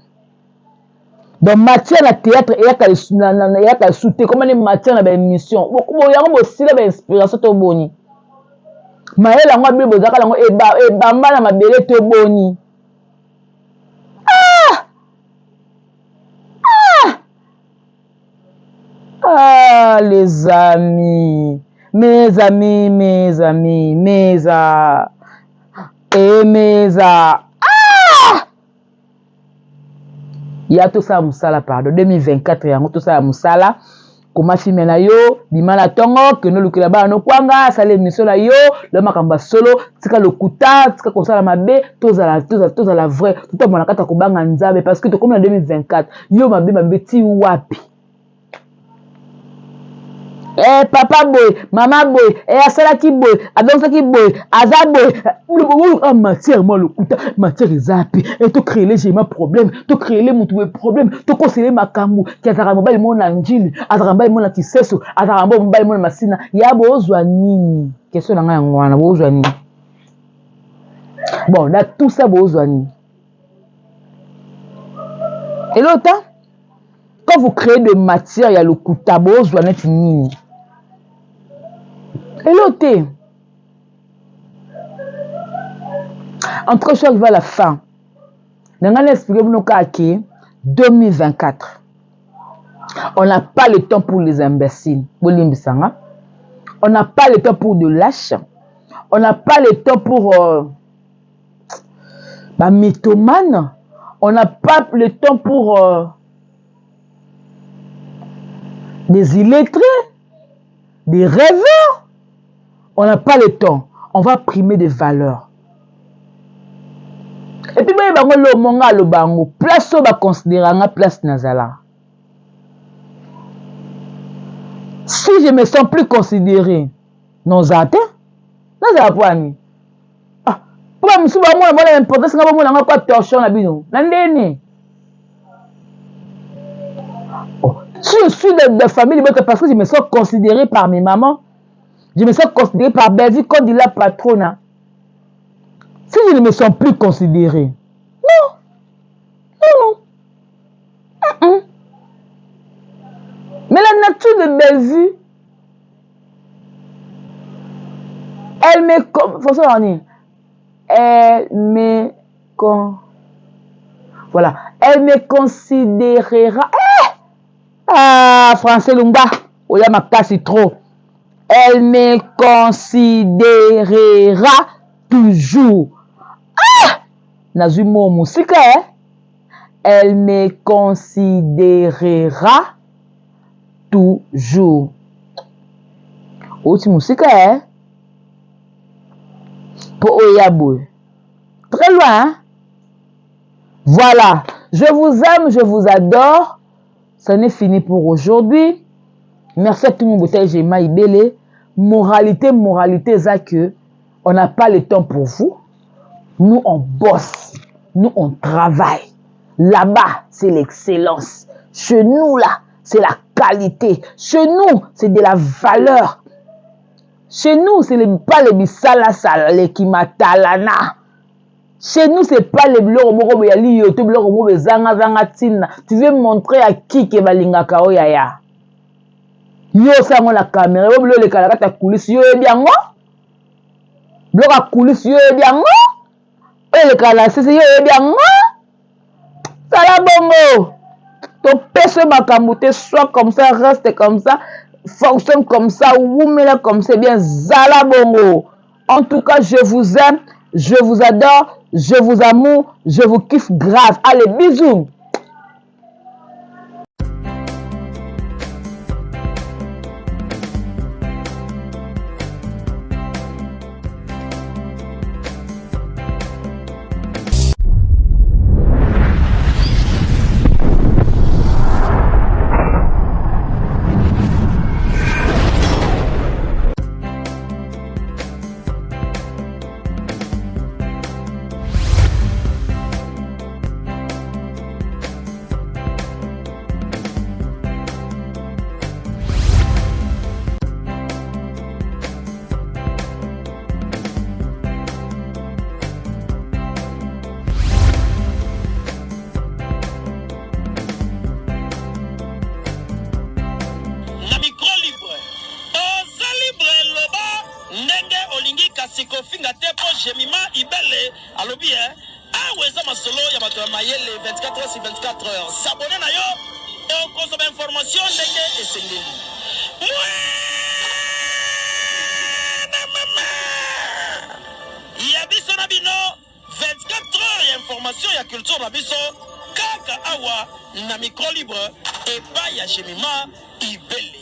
Donc matière na théâtre eyaka eyaka lisusu te, koma nde matière na baémission yango bosila bainspiration to boni mayele yango abino bozalaka yango ebamba na mabele to boni. Ah! Ah! Ah, les amis, mes amis, mes amis, mes ah, et mes ah. Ah! Ya tosala mosala, pardon, 2024 yango tosala mosala. Koma filme na yo, bima na ntongo, kende olukela bana nokwanga, sala émission na yo, loba makambo ya solo, tika lokuta, tika kosala mabe, tozala, tozala, tozala vrai, totambola na kati ya kobanga Nzambe, parce que tokomi na 2024. Yo mabe mabe ti wapi? Eh, papa boye, mama boye, eh, asalaki boye, abongisaki boye, aza boye. Ah, matière mwa lokuta, matière eza pe. Eh, to créer jema problème, to créer mutu boye problème, to kosele makambo, ki azalaka mobali moko na Njili, azalaka mobali moko na Kiseso, azalaka mobali moko na Masina. Ya bozwa nini? Question na ngai yango wana, bozwa nini? Bon, na tout ça bozwa nini? Elota? Quand vous créez de matière ya lokuta, bozwa neti nini? Elota. En tout cas, je suis arrivé à la fin. Nanga na expliqué bino kaka ke 2024. On n'a pas le temps pour les imbéciles. Bolimbisanga. On n'a pas le temps pour de lâches. On n'a pas le temps pour ba mythomane. On n'a pas le temps pour des illettrés, des rêveurs. On n'a pas le temps. On va primer des valeurs. Et puis, bango lo monga lo bango place oyo baconsidéranga nga place nazala. Si je me sens plus considéré, nozala te, nazala po ani. Ah, po ba misusu bamona mona importance nga bamona nga kwa torchon na bino. Na ndeni. Oh, si je suis de famille libota parce que je me sens considéré par mes mamans, je me sens considéré par Bellevue comme dit la patronne. Si je ne me sens plus considéré, non, non, non. Mm-mm. Mais la nature de Bellevue, elle me faut ça elle me con, voilà, elle me considérera. Eh! Ah, français Lumba, oya makasi trop. Elle me considérera toujours. Ah! Nazwi mo musika eh? Elle me considérera toujours. Oti musika eh? Po oya boye. Très loin hein? Voilà, je vous aime, je vous adore. Ça n'est fini pour aujourd'hui. Merci à tout le monde, j'ai Ibele. Moralité, moralité, c'est que on n'a pas le temps pour vous. Nous, on bosse. Nous, on travaille. Là-bas, c'est l'excellence. Chez nous, là, c'est la qualité. Chez nous, c'est de la valeur. Chez nous, c'est pas les bisalasala, les kimatalana. Chez nous, c'est pas les biloko moko ya liyo to biloko moko ezanga zanga tina. Tu veux montrer à qui que balingaka oyo yaya? Yo osango na caméra, yo biloko elekala kati ya coulisse, yo oyebi yango? Biloko ya coulisse, yo oyebi yango? Oyo elekala na sese, yo oyebi yango? Sala bongo. Topesa makambo te, soit comme ça, reste comme ça, fonctionne comme ça, wumela comme ça, bien zala bongo. En tout cas, je vous aime, je vous adore, je vous amour, je vous kiffe grave. Allez, bisous. kasi kofinga te mpo Jemima Ibele alobi eh, awa eza masolo ya bato ya mayele 24 heures sur 24 heures. S'abonner na yo okozwa ba information ndenge esengeli. Mwana mama ya biso na bino 24 heures ya information ya culture na biso kaka awa na micro libre epai ya Jemima Ibele.